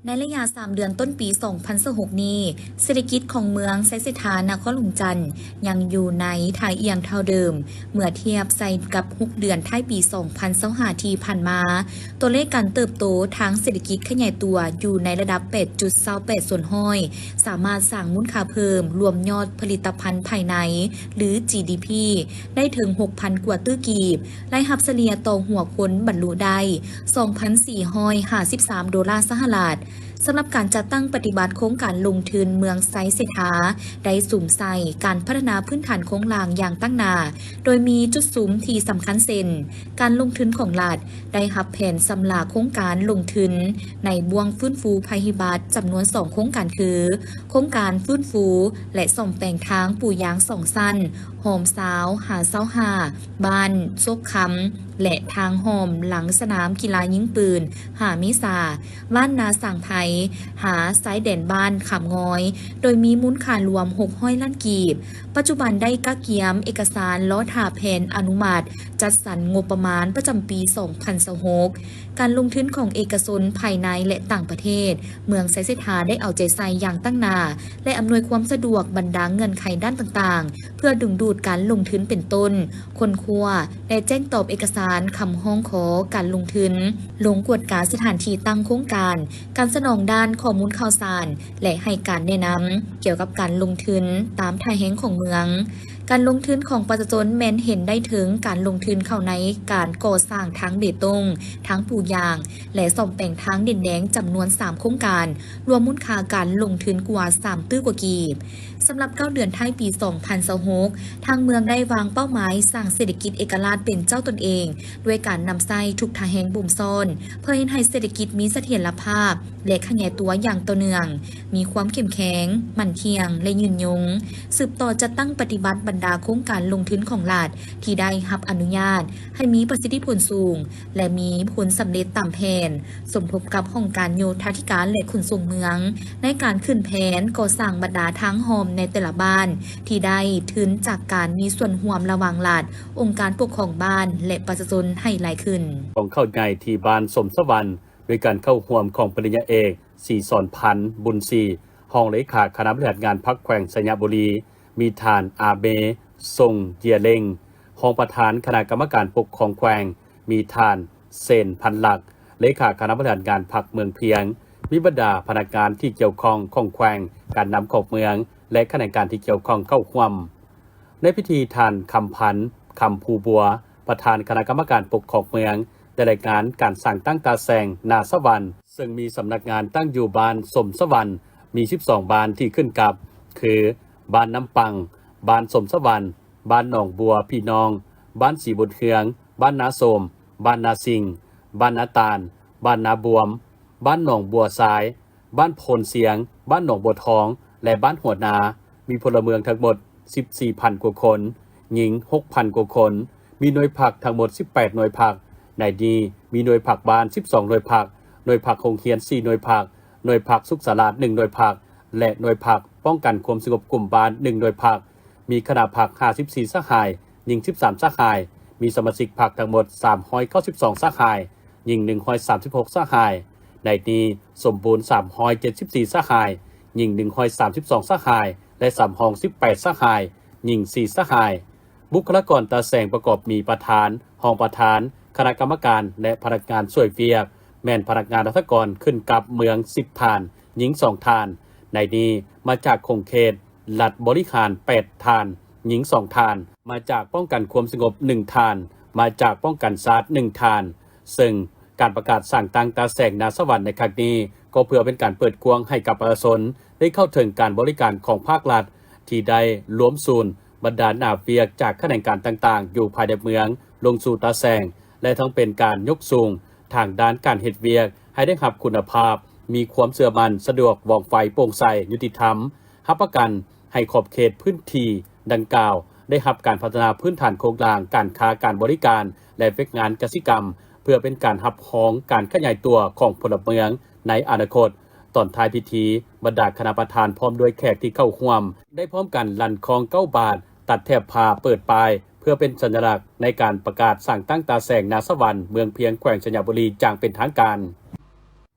ໃນໄລຍະສາມເດືອນຕົ້ນປີສອງພັນຊາວຫົກນີ້, ເສດຖະກິດຂອງເມືອງໄຊເສດຖາ ນະຄອນຫຼວງຈັນ ຍັງຢູ່ໃນທ່າອ່ຽງເທົ່າເດີມ ເມື່ອທຽບໃສ່ກັບຫົກເດືອນທ້າຍປີສອງພັນຊາວຫ້າທີ່ຜ່ານມາ. ຕົວເລກການເຕີບໂຕທາງເສດຖະກິດຂະຫຍາຍຕົວຢູ່ໃນລະດັບແປດຈຸດຊາວແປດສ່ວນຮ້ອຍ, ສາມາດສ້າງມູນຄ່າເພີ່ມລວມຍອດຜະລິດຕະພັນພາຍໃນ ຫຼື ຈີດີພີ ໄດ້ເຖິງຫົກພັນກວ່າຕື້ກີບ, ລາຍຮັບສະເລ່ຍຕໍ່ຫົວຄົນບັນລຸໄດ້ສອງພັນສີ່ຮ້ອຍຫ້າສິບສາມໂດລາສະຫະລັດ. ສຳລັບການຈັດຕັ້ງປະຕິບັດໂຄງການລົງທຶນເມືອງໄຊເສດຖາ ໄດ້ສຸມໃສ່ການພັດທະນາພື້ນຖານໂຄງລ່າງຢ່າງຕັ້ງໜ້າ, ໂດຍມີຈຸດສຸມທີ່ສຳຄັນເຊັ່ນ ການລົງທຶນຂອງລັດ ໄດ້ຮັບແຜນຊຳລະໂຄງການລົງທຶນໃນບ່ວງຟື້ນຟູໄພພິບັດຈຳນວນສອງໂຄງການຄື ໂຄງການຟື້ນຟູ ແລະ ສ້ອມແປງທາງປູຢາງສອງຊັ້ນ ຮ່ອມຊາວຫາຊາວຫ້າ ບ້ານໂຊກຄຳ ແລະ ທາງຮ່ອມຫຼັງສະໜາມກິລາຍິງປືນຫ້າເມສາ ບ້ານນາສາງໄພ ຫາຊາຍແດນບ້ານຂາມງອຍ, ໂດຍມີມູນຄ່າລວມຫົກຮ້ອຍລ້ານກີບ. ປັດຈຸບັນໄດ້ກະກຽມເອກະສານລໍຖ້າແຜນອະນຸມັດຈັດສັນງົບປະມານປະຈຳປີສອງພັນຊາວຫົກ. ການລົງທຶນຂອງເອກະຊົນພາຍໃນ ແລະ ຕ່າງປະເທດ, ເມືອງໄຊເສດຖາໄດ້ເອົາໃຈໃສ່ຢ່າງຕັ້ງໜ້າ ແລະ ອຳນວຍຄວາມສະດວກບັນດາເງື່ອນໄຂດ້ານຕ່າງໆ ເພື່ອດຶງດູດການລົງທຶນເປັນຕົ້ນ ຄົ້ນຄວ້າ ແລະ ແຈ້ງຕອບເອກະສານຄຳຮ້ອງຂໍການລົງທຶນ, ລົງກວດກາສະຖານທີ່ຕັ້ງໂຄງການ, ການສະໜອງດ້ານຂໍ້ມູນຂ່າວສານ ແລະ ໃຫ້ການແນະນຳກ່ຽວກັບການລົງທຶນຕາມທ່າແຮງຂອງເມືອງ. ການລົງທຶນຂອງປະຊາຊົນແມ່ນເຫັນໄດ້ເຖິງການລົງທຶນເຂົ້າໃນການກໍ່ສ້າງທາງເບຕົງ, ທາງປູຢາງ ແລະ ສ້ອມແປງທາງດິນແດງຈຳນວນສາມໂຄງການ, ລວມມູນຄ່າການລົງທຶນກວ່າສາມຕື້ກວ່າກີບ. ສຳລັບເກົ້າເດືອນທ້າຍປີສອງພັນຊາວຫົກ, ທາງເມືອງໄດ້ວາງເປົ້າໝາຍສ້າງເສດຖະກິດເອກະລາດເປັນເຈົ້າຕົນເອງ ດ້ວຍການນຳໃຊ້ທຸກທ່າແຮງບົ່ມຊ້ອນ ເພື່ອເຮັດໃຫ້ເສດຖະກິດມີສະຖຽນລະພາບ ແລະ ຂະຫຍາຍຕົວຢ່າງຕໍ່ເນື່ອງ, ມີຄວາມເຂັ້ມແຂງ, ໝັ້ນທ່ຽງ ແລະ ຍືນຍົງ, ສືບຕໍ່ຈັດຕັ້ງປະຕິບັດບັນດາໂຄງການລົງທຶນຂອງລັດທີ່ໄດ້ຮັບອະນຸຍາດໃຫ້ມີປະສິດທິຜົນສູງ ແລະ ມີຜົນສຳເລັດຕາມແຜນ, ສົມທົບກັບຫ້ອງການໂຍທາທິການ ແລະ ຂົນສົ່ງເມືອງ ໃນການຂຶ້ນແຜນກໍ່ສ້າງບັນດາທາງຮ່ອມໃນແຕ່ລະບ້ານ ທີ່ໄດ້ທຶນຈາກການມີສ່ວນຮ່ວມລະຫວ່າງລັດ, ອົງການປົກຄອງບ້ານ ແລະ ປະຊາຊົນໃຫ້ຫຼາຍຂຶ້ນ. ຂອງເຂົ້າໃຫຍ່ທີ່ບ້ານສົມສະຫວັນ ໂດຍການເຂົ້າຮ່ວມຂອງປະລິນຍາເອກ ສີສອນພັນ ບຸນສີ ຮອງເລຂາຄະນະບໍລິຫານງານພັກແຂວງໄຊຍະບູລີ, ມີທ່ານ ອາເມ ຊົງ ເຢຍເລັງ ຮອງປະທານຄະນະກຳມະການປົກຄອງແຂວງ, ມີທ່ານ ເສນ ພັນລັກ ເລຂາຄະນະບໍລິຫານງານພັກເມືອງພຽງ, ມີບັນດາພະນັກງານທີ່ກ່ຽວຂ້ອງຂອງແຂວງ, ການນຳຂອງເມືອງ ແລະ ຂະແໜງການທີ່ກ່ຽວຂ້ອງເຂົ້າຮ່ວມ. ໃນພິທີ ທ່ານ ຄຳພັນ ຄຳພູບົວ ປະທານຄະນະກຳມະການປົກຄອງເມືອງ ໄດ້ລາຍງານການສ້າງຕັ້ງຕາແສງນາສະຫວັນ ເຊິ່ງມີສຳນັກງານຕັ້ງຢູ່ບ້ານສົມສະຫວັນ ມີສິບສອງບ້ານທີ່ຂຶ້ນກັບ ຄື ບ້ານນ້ຳປັງ, ບ້ານສົມສະຫວັນ, ບ້ານໜອງບົວພີ່ນ້ອງ, ບ້ານສີບຸນເຮືອງ, ບ້ານນາໂສມ, ບ້ານນາຊິງ, ບ້ານນາຕານ, ບ້ານນາບວມ, ບ້ານໜອງບົວຊາຍ, ບ້ານໂພນຊຽງ, ບ້ານໜອງບົວທອງ ແລະ ບ້ານຫົວນາ, ມີພົນລະເມືອງທັງໝົດສິບສີ່ພັນກວ່າຄົນ, ຍິງຫົກພັນກວ່າຄົນ, ມີໜ່ວຍພັກທັງໝົດສິບແປດໜ່ວຍພັກ, ໃນນີ້ມີໜ່ວຍພັກບ້ານສິບສອງໜ່ວຍພັກ, ໜ່ວຍພັກໂຮງຮຽນສີ່ໜ່ວຍພັກ, ໜ່ວຍພັກສຸກສາລາດໜຶ່ງໜ່ວຍພັກ ແລະ ໜ່ວຍພັກປ້ອງກັນຄວາມສະຫງົບກຸ່ມບ້ານໜຶ່ງໜ່ວຍພັກ, ມີຄະນະພັກຫ້າສິບສີ່ສະຫາຍ, ຍິງສິບສາມສະຫາຍ, ມີສະມາຊິກພັກທັງໝົດສາມຮ້ອຍເກົ້າສິບສອງສະຫາຍ, ຍິງໜຶ່ງຮ້ອຍສາມສິບຫົກສະຫາຍ, ໃນນີ້ສົມບູນສາມຮ້ອຍເຈັດສິບສີ່ສະຫາຍ, ຍິງໜຶ່ງຮ້ອຍສາມສິບສອງສະຫາຍ ແລະ ສຳຮອງສິບແປດສະຫາຍ, ຍິງສີ່ສະຫາຍ. ບຸກຄະລາກອນຕາແສງປະກອບມີປະທານ, ຮອງປະທານ, ຄະນະກຳມະການ ແລະ ພະນັກງານຊ່ວຍວຽກ, ແມ່ນພະນັກງານລັດຖະກອນຂຶ້ນກັບເມືອງສິບທ່ານ, ຍິງສອງທ່ານ. ໃນນີ້ມາຈາກຂົງເຂດລັດບໍລິຫານແປດທ່ານ, ຍິງສອງທ່ານ, ມາຈາກປ້ອງກັນຄວາມສະຫງົບໜຶ່ງທ່ານ, ມາຈາກປ້ອງກັນຊາດໜຶ່ງທ່ານ. ເຊິ່ງການປະກາດສ້າງຕັ້ງຕາແສງນາສະຫວັນໃນຄັ້ງນີ້ ກໍເພື່ອເປັນການເປີດກວ້າງໃຫ້ກັບປະຊາຊົນໄດ້ເຂົ້າເຖິງການບໍລິການຂອງພາກລັດ ທີ່ໄດ້ລວມສູນບັນດາໜ້າວຽກຈາກຂະແໜງການຕ່າງໆຢູ່ພາຍໃນເມືອງລົງສູ່ຕາແສງ ແລະ ທັງເປັນການຍົກສູງທາງດ້ານການເຮັດວຽກໃຫ້ໄດ້ຮັບຄຸນນະພາບ, ມີຄວາມເຊື່ອໝັ້ນ, ສະດວກ, ວ່ອງໄວ, ໂປ່ງໃສ, ຍຸຕິທຳ, ຮັບປະກັນໃຫ້ຂອບເຂດພື້ນທີ່ດັ່ງກ່າວໄດ້ຮັບການພັດທະນາພື້ນຖານໂຄງລ່າງ, ການຄ້າ, ການບໍລິການ ແລະ ວຽກງານກະສິກຳ ເພື່ອເປັນການຮັບຮອງການຂະຫຍາຍຕົວຂອງພົນລະເມືອງໃນອະນາຄົດ. ຕອນທ້າຍພິທີ, ບັນດາຄະນະປະທານພ້ອມດ້ວຍແຂກທີ່ເຂົ້າຮ່ວມ ໄດ້ພ້ອມກັນລັ່ນຄ້ອງເກົ້າບາດ, ຕັດແຖບຜ້າ, ເປີດປ້າຍ ເພື່ອເປັນສັນຍະລັກໃນການປະກາດສ້າງຕັ້ງຕາແສງນາສະຫວັນ ເມືອງພຽງ ແຂວງໄຊຍະບູລີ ຢ່າງເປັນທາງການ.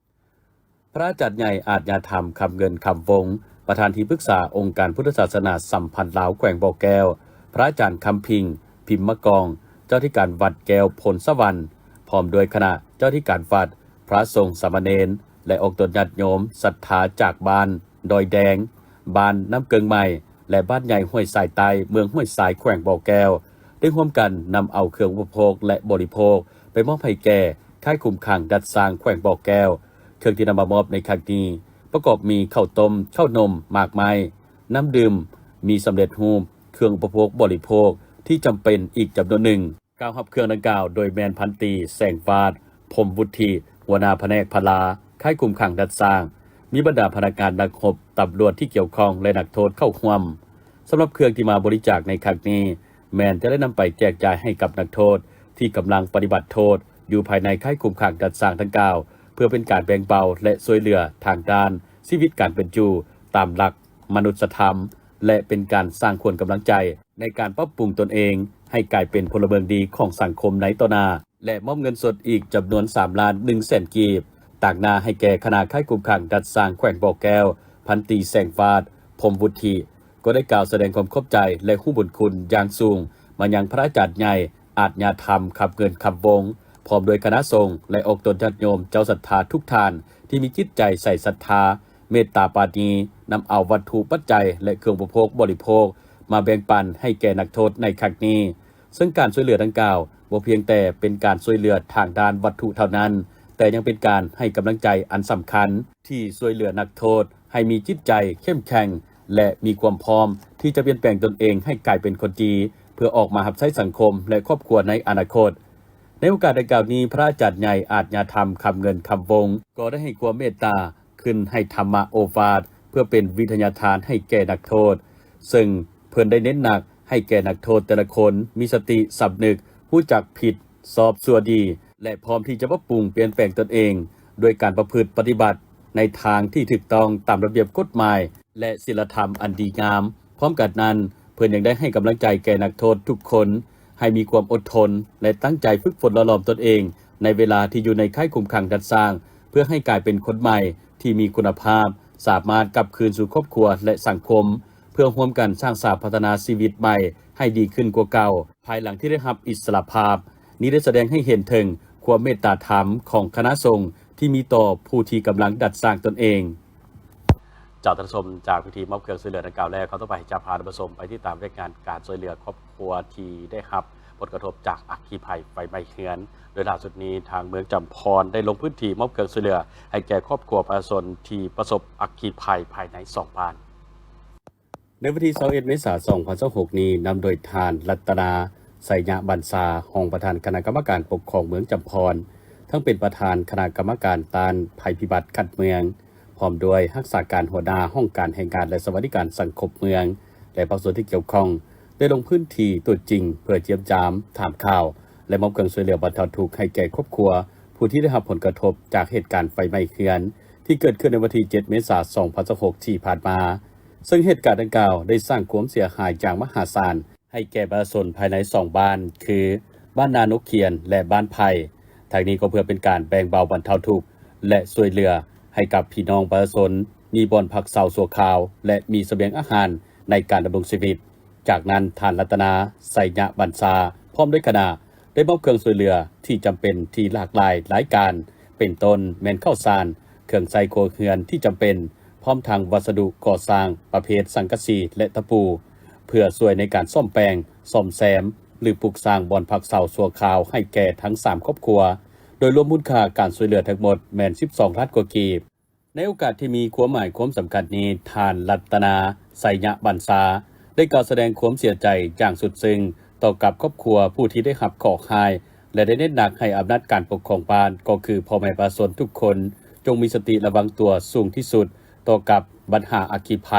ພະອາຈານໃຫຍ່ອາດຍາທຳ ຄຳເງິນ ຄຳວົງ ປະທານທີ່ປຶກສາອົງການພຸດທະສາສະໜາສຳພັນລາວແຂວງບໍ່ແກ້ວ, ພະອາຈານຄຳພິງ ພິມມະກອງ ເຈົ້າທິການວັດແກ້ວໂພນສະຫວັນ ພ້ອມດ້ວຍຄະນະເຈົ້າທິການວັດ, ພະສົງສາມະເນນ ແລະ ອອກຕົນຍາດໂຍມສັດທາຈາກບ້ານດອຍແດງ, ບ້ານນ້ຳເກິ່ງໃໝ່ ແລະ ບ້ານໃຫຍ່ຫ້ວຍຊາຍໃຕ້ ເມືອງຫ້ວຍຊາຍ ແຂວງບໍ່ແກ້ວ ໄດ້ຮ່ວມກັນນຳເອົາເຄື່ອງອຸປະໂພກ ແລະ ບໍລິໂພກ ໄປມອບໃຫ້ແກ່ຄ້າຍຄຸມຂັງດັດສ້າງແຂວງບໍ່ແກ້ວ. ເຄື່ອງທີ່ນຳມາມອບໃນຄັ້ງນີ້ ປະກອບມີເຂົ້າຕົ້ມ, ເຂົ້າໜົມ, ໝາກໄມ້, ນ້ຳດື່ມ, ມີສຳເລັດຮູບ, ເຄື່ອງອຸປະໂພກບໍລິໂພກທີ່ຈຳເປັນອີກຈຳນວນໜຶ່ງ. ກ່າວຮັບເຄື່ອງດັ່ງກ່າວໂດຍແມ່ນພັນຕີ ແສງວາດ ພົມວຸດທິ ຫົວໜ້າພະແນກພະລາ ຄ້າຍຄຸມຂັງດັດສ້າງ, ມີບັນດາພະນັກງານນັກຮົບ, ຕຳຫຼວດທີ່ກ່ຽວຂ້ອງ ແລະ ນັກໂທດເຂົ້າຮ່ວມ. ສຳລັບເຄື່ອງທີ່ມາບໍລິຈາກໃນຄັ້ງນີ້ ແມ່ນຈະໄດ້ນຳໄປແຈກຈ່າຍໃຫ້ກັບນັກໂທດທີ່ກຳລັງປະຕິບັດໂທດຢູ່ພາຍໃນຄ້າຍຄຸມຂັງດັດສ້າງດັ່ງກ່າວ ເພື່ອເປັນການແບ່ງເບົາ ແລະ ຊ່ວຍເຫຼືອທາງດ້ານຊີວິດການເປັນຢູ່ຕາມຫຼັກມະນຸດສະທຳ ແລະ ເປັນການສ້າງຂວັນກຳລັງໃຈໃນການປັບປຸງຕົນເອງໃຫ້ກາຍເປັນພົນລະເມືອງດີຂອງສັງຄົມໃນຕໍ່ໜ້າ ແລະ ມອບເງິນສົດອີກຈຳນວນສາມລ້ານໜຶ່ງແສນກີບ ຕາງໜ້າໃຫ້ແກ່ຄະນະຄ້າຍຄຸມຂັງດັດສ້າງແຂວງບໍ່ແກ້ວ, ພັນຕີ ແສງວາດ ພົມວຸດທິ ກໍໄດ້ກ່າວສະແດງຄວາມຂອບໃຈ ແລະ ຮູ້ບຸນຄຸນຢ່າງສູງມາຍັງພະອາຈານໃຫຍ່ ອາດຍາທຳ ຄຳເງິນ ຄຳວົງ ພ້ອມດ້ວຍຄະນະສົງ ແລະ ອອກຕົນຍາດໂຍມເຈົ້າສັດທາທຸກທ່ານທີ່ມີຈິດໃຈໃສສັດທາ ເມດຕາປານີ ນຳເອົາວັດຖຸປັດໄຈ ແລະ ເຄື່ອງອຸປະໂພກບໍລິໂພກມາແບ່ງປັນໃຫ້ແກ່ນັກໂທດໃນຄັ້ງນີ້. ເຊິ່ງການຊ່ວຍເຫຼືອດັ່ງກ່າວ ບໍ່ພຽງແຕ່ເປັນການຊ່ວຍເຫຼືອທາງດ້ານວັດຖຸເທົ່ານັ້ນ, ແຕ່ຍັງເປັນການໃຫ້ກຳລັງໃຈອັນສຳຄັນ ທີ່ຊ່ວຍເຫຼືອນັກໂທດໃຫ້ມີຈິດໃຈເຂັ້ມແຂງ ແລະ ມີຄວາມພ້ອມທີ່ຈະປ່ຽນແປງຕົນເອງໃຫ້ກາຍເປັນຄົນດີ ເພື່ອອອກມາຮັບໃຊ້ສັງຄົມ ແລະ ຄອບຄົວໃນອະນາຄົດ. ໃນໂອກາດດັ່ງກ່າວນີ້, ພະອາຈານໃຫຍ່ ອາດຍາທຳ ຄຳເງິນ ຄຳວົງ ກໍໄດ້ໃຫ້ຄວາມເມດຕາ ຂຶ້ນໃຫ້ທຳມະໂອວາດ ເພື່ອເປັນວິທະຍາທານໃຫ້ແກ່ນັກໂທດ, ເຊິ່ງເພິ່ນໄດ້ເນັ້ນໜັກໃຫ້ແກ່ນັກໂທດແຕ່ລະຄົນມີສະຕິສຳນຶກ, ຮູ້ຈັກຜິດຊອບຊົ່ວດີ ແລະ ພ້ອມທີ່ຈະປັບປຸງປ່ຽນແປງຕົນເອງ ດ້ວຍການປະພຶດປະຕິບັດໃນທາງທີ່ຖືກຕ້ອງຕາມລະບຽບກົດໝາຍ ແລະ ສິນລະທຳອັນດີງາມ. ພ້ອມກັນນັ້ນ, ເພິ່ນຍັງໄດ້ໃຫ້ກຳລັງໃຈແກ່ນັກໂທດທຸກຄົນ ໃຫ້ມີຄວາມອົດທົນ ແລະ ຕັ້ງໃຈຝຶກຝົນຫຼໍ່ຫຼອມຕົນເອງ ໃນເວລາທີ່ຢູ່ໃນຄ້າຍຄຸມຂັງດັດສ້າງ ເພື່ອໃຫ້ກາຍເປັນຄົນໃໝ່ທີ່ມີຄຸນນະພາບ, ສາມາດກັບຄືນສູ່ຄອບຄົວ ແລະ ສັງຄົມ, ເພື່ອຮ່ວມກັນສ້າງສາພັດທະນາຊີວິດໃໝ່ໃຫ້ດີຂຶ້ນກວ່າເກົ່າ ພາຍຫຼັງທີ່ໄດ້ຮັບອິດສະຫຼະພາບ. ນີ້ໄດ້ສະແດງໃຫ້ເຫັນເຖິງຄວາມເມດຕາທຳຂອງຄະນະສົງທີ່ມີຕໍ່ຜູ້ທີ່ກຳລັງດັດສ້າງຕົນເອງ. ຈາກທ່ານຜູ້ຊົມ ຈາກພິທີມອບເຄື່ອງຊ່ວຍເຫຼືອດັ່ງກ່າວແລ້ວ, ຄຳຕໍ່ໄປຈະພາທ່ານຜູ້ຊົມໄປຕິດຕາມລາຍງານການຊ່ວຍເຫຼືອຄອບຄົວທີ່ໄດ້ຮັບຜົນກະທົບຈາກອັກຄີໄພໄຟໄໝ້ເຮືອນ. ໂດຍລ່າສຸດນີ້ ທາງເມືອງຈຳພອນໄດ້ລົງພື້ນທີ່ມອບເຄື່ອງຊ່ວຍເຫຼືອໃຫ້ແກ່ຄອບຄົວປະຊາຊົນທີ່ປະສົບອັກຄີໄພພາຍໃນສອງບ້ານ. ໃນວັນທີຊາວເອັດ ເມສາ ສອງພັນຊາວຫົກນີ້, ນຳໂດຍທ່ານ ລັດຕະນາ ໄຊຍະບັນຊາ ຮອງປະທານຄະນະກຳມະການປົກຄອງເມືອງຈຳພອນ, ທັງເປັນປະທານຄະນະກຳມະການຕ້ານໄພພິບັດຂັ້ນເມືອງ, ພ້ອມດ້ວຍຮັກສາການຫົວໜ້າຫ້ອງການແຮງງານ ແລະ ສະຫວັດດີການສັງຄົມເມືອງ ແລະ ພາກສ່ວນທີ່ກ່ຽວຂ້ອງ ໄດ້ລົງພື້ນທີ່ຕົວຈິງເພື່ອຢ້ຽມຢາມ, ຖາມຂ່າວ ແລະ ມອບເຄື່ອງຊ່ວຍເຫຼືອບັນເທົາທຸກໃຫ້ແກ່ຄອບຄົວຜູ້ທີ່ໄດ້ຮັບຜົນກະທົບຈາກເຫດການໄຟໄໝ້ເຮືອນທີ່ເກີດຂຶ້ນໃນວັນທີເຈັດ ເມສາ ສອງພັນຊາວຫົກ ທີ່ຜ່ານມາ. ເຊິ່ງເຫດການດັ່ງກ່າວໄດ້ສ້າງຄວາມເສຍຫາຍຢ່າງມະຫາສານໃຫ້ແກ່ປະຊາຊົນພາຍໃນສອງບ້ານ ຄື ບ້ານນານົກຂຽນ ແລະ ບ້ານໄຜ່. ທັງນີ້ກໍເພື່ອເປັນການແບ່ງເບົາບັນເທົາທຸກ ແລະ ຊ່ວຍເຫຼືອໃຫ້ກັບພີ່ນ້ອງປະຊາຊົນມີບ່ອນພັກເຊົາຊົ່ວຄາວ ແລະ ມີສະບຽງອາຫານໃນການດຳລົງຊີວິດ. ຈາກນັ້ນ, ທ່ານ ລັດຕະນາ ໄຊຍະບັນຊາ ພ້ອມດ້ວຍຄະນະ ໄດ້ມອບເຄື່ອງຊ່ວຍເຫຼືອທີ່ຈຳເປັນທີ່ຫຼາກຫຼາຍລາຍການ, ເປັນຕົ້ນແມ່ນເຂົ້າສານ, ເຄື່ອງໃຊ້ຄົວເຮືອນທີ່ຈຳເປັນ, ພ້ອມທັງວັດສະດຸກໍ່ສ້າງປະເພດສັງກະສີ ແລະ ຕະປູ ເພື່ອຊ່ວຍໃນການສ້ອມແປງ, ສ້ອມແຊມ ຫຼື ປຸກສ້າງບ່ອນພັກເຊົາຊົ່ວຄາວໃຫ້ແກ່ທັງສາມຄອບຄົວ, ໂດຍລວມມູນຄ່າການຊ່ວຍເຫຼືອທັງໝົດແມ່ນສິບສອງລ້ານກວ່າກີບ. ໃນໂອກາດທີ່ມີຄວາມໝາຍຄວາມສຳຄັນນີ້, ທ່ານ ລັດຕະນາ ໄຊຍະບັນຊາ ໄດ້ກ່າວສະແດງຄວາມເສຍໃຈຢ່າງສຸດຊຶ້ງຕໍ່ກັບຄອບຄົວຜູ້ທີ່ໄດ້ຮັບເຄາະຮ້າຍ ແລະ ໄດ້ເນັ້ນໜັກໃຫ້ອຳນາດການປົກຄອງບ້ານ, ກໍຄືພໍ່ແມ່ປະຊາຊົນທຸກຄົນ, ຈົ່ງມີສະຕິລະວັງຕົວສູງທີ່ສຸດຕໍ່ກັບບັນຫາອັກຄີໄພ,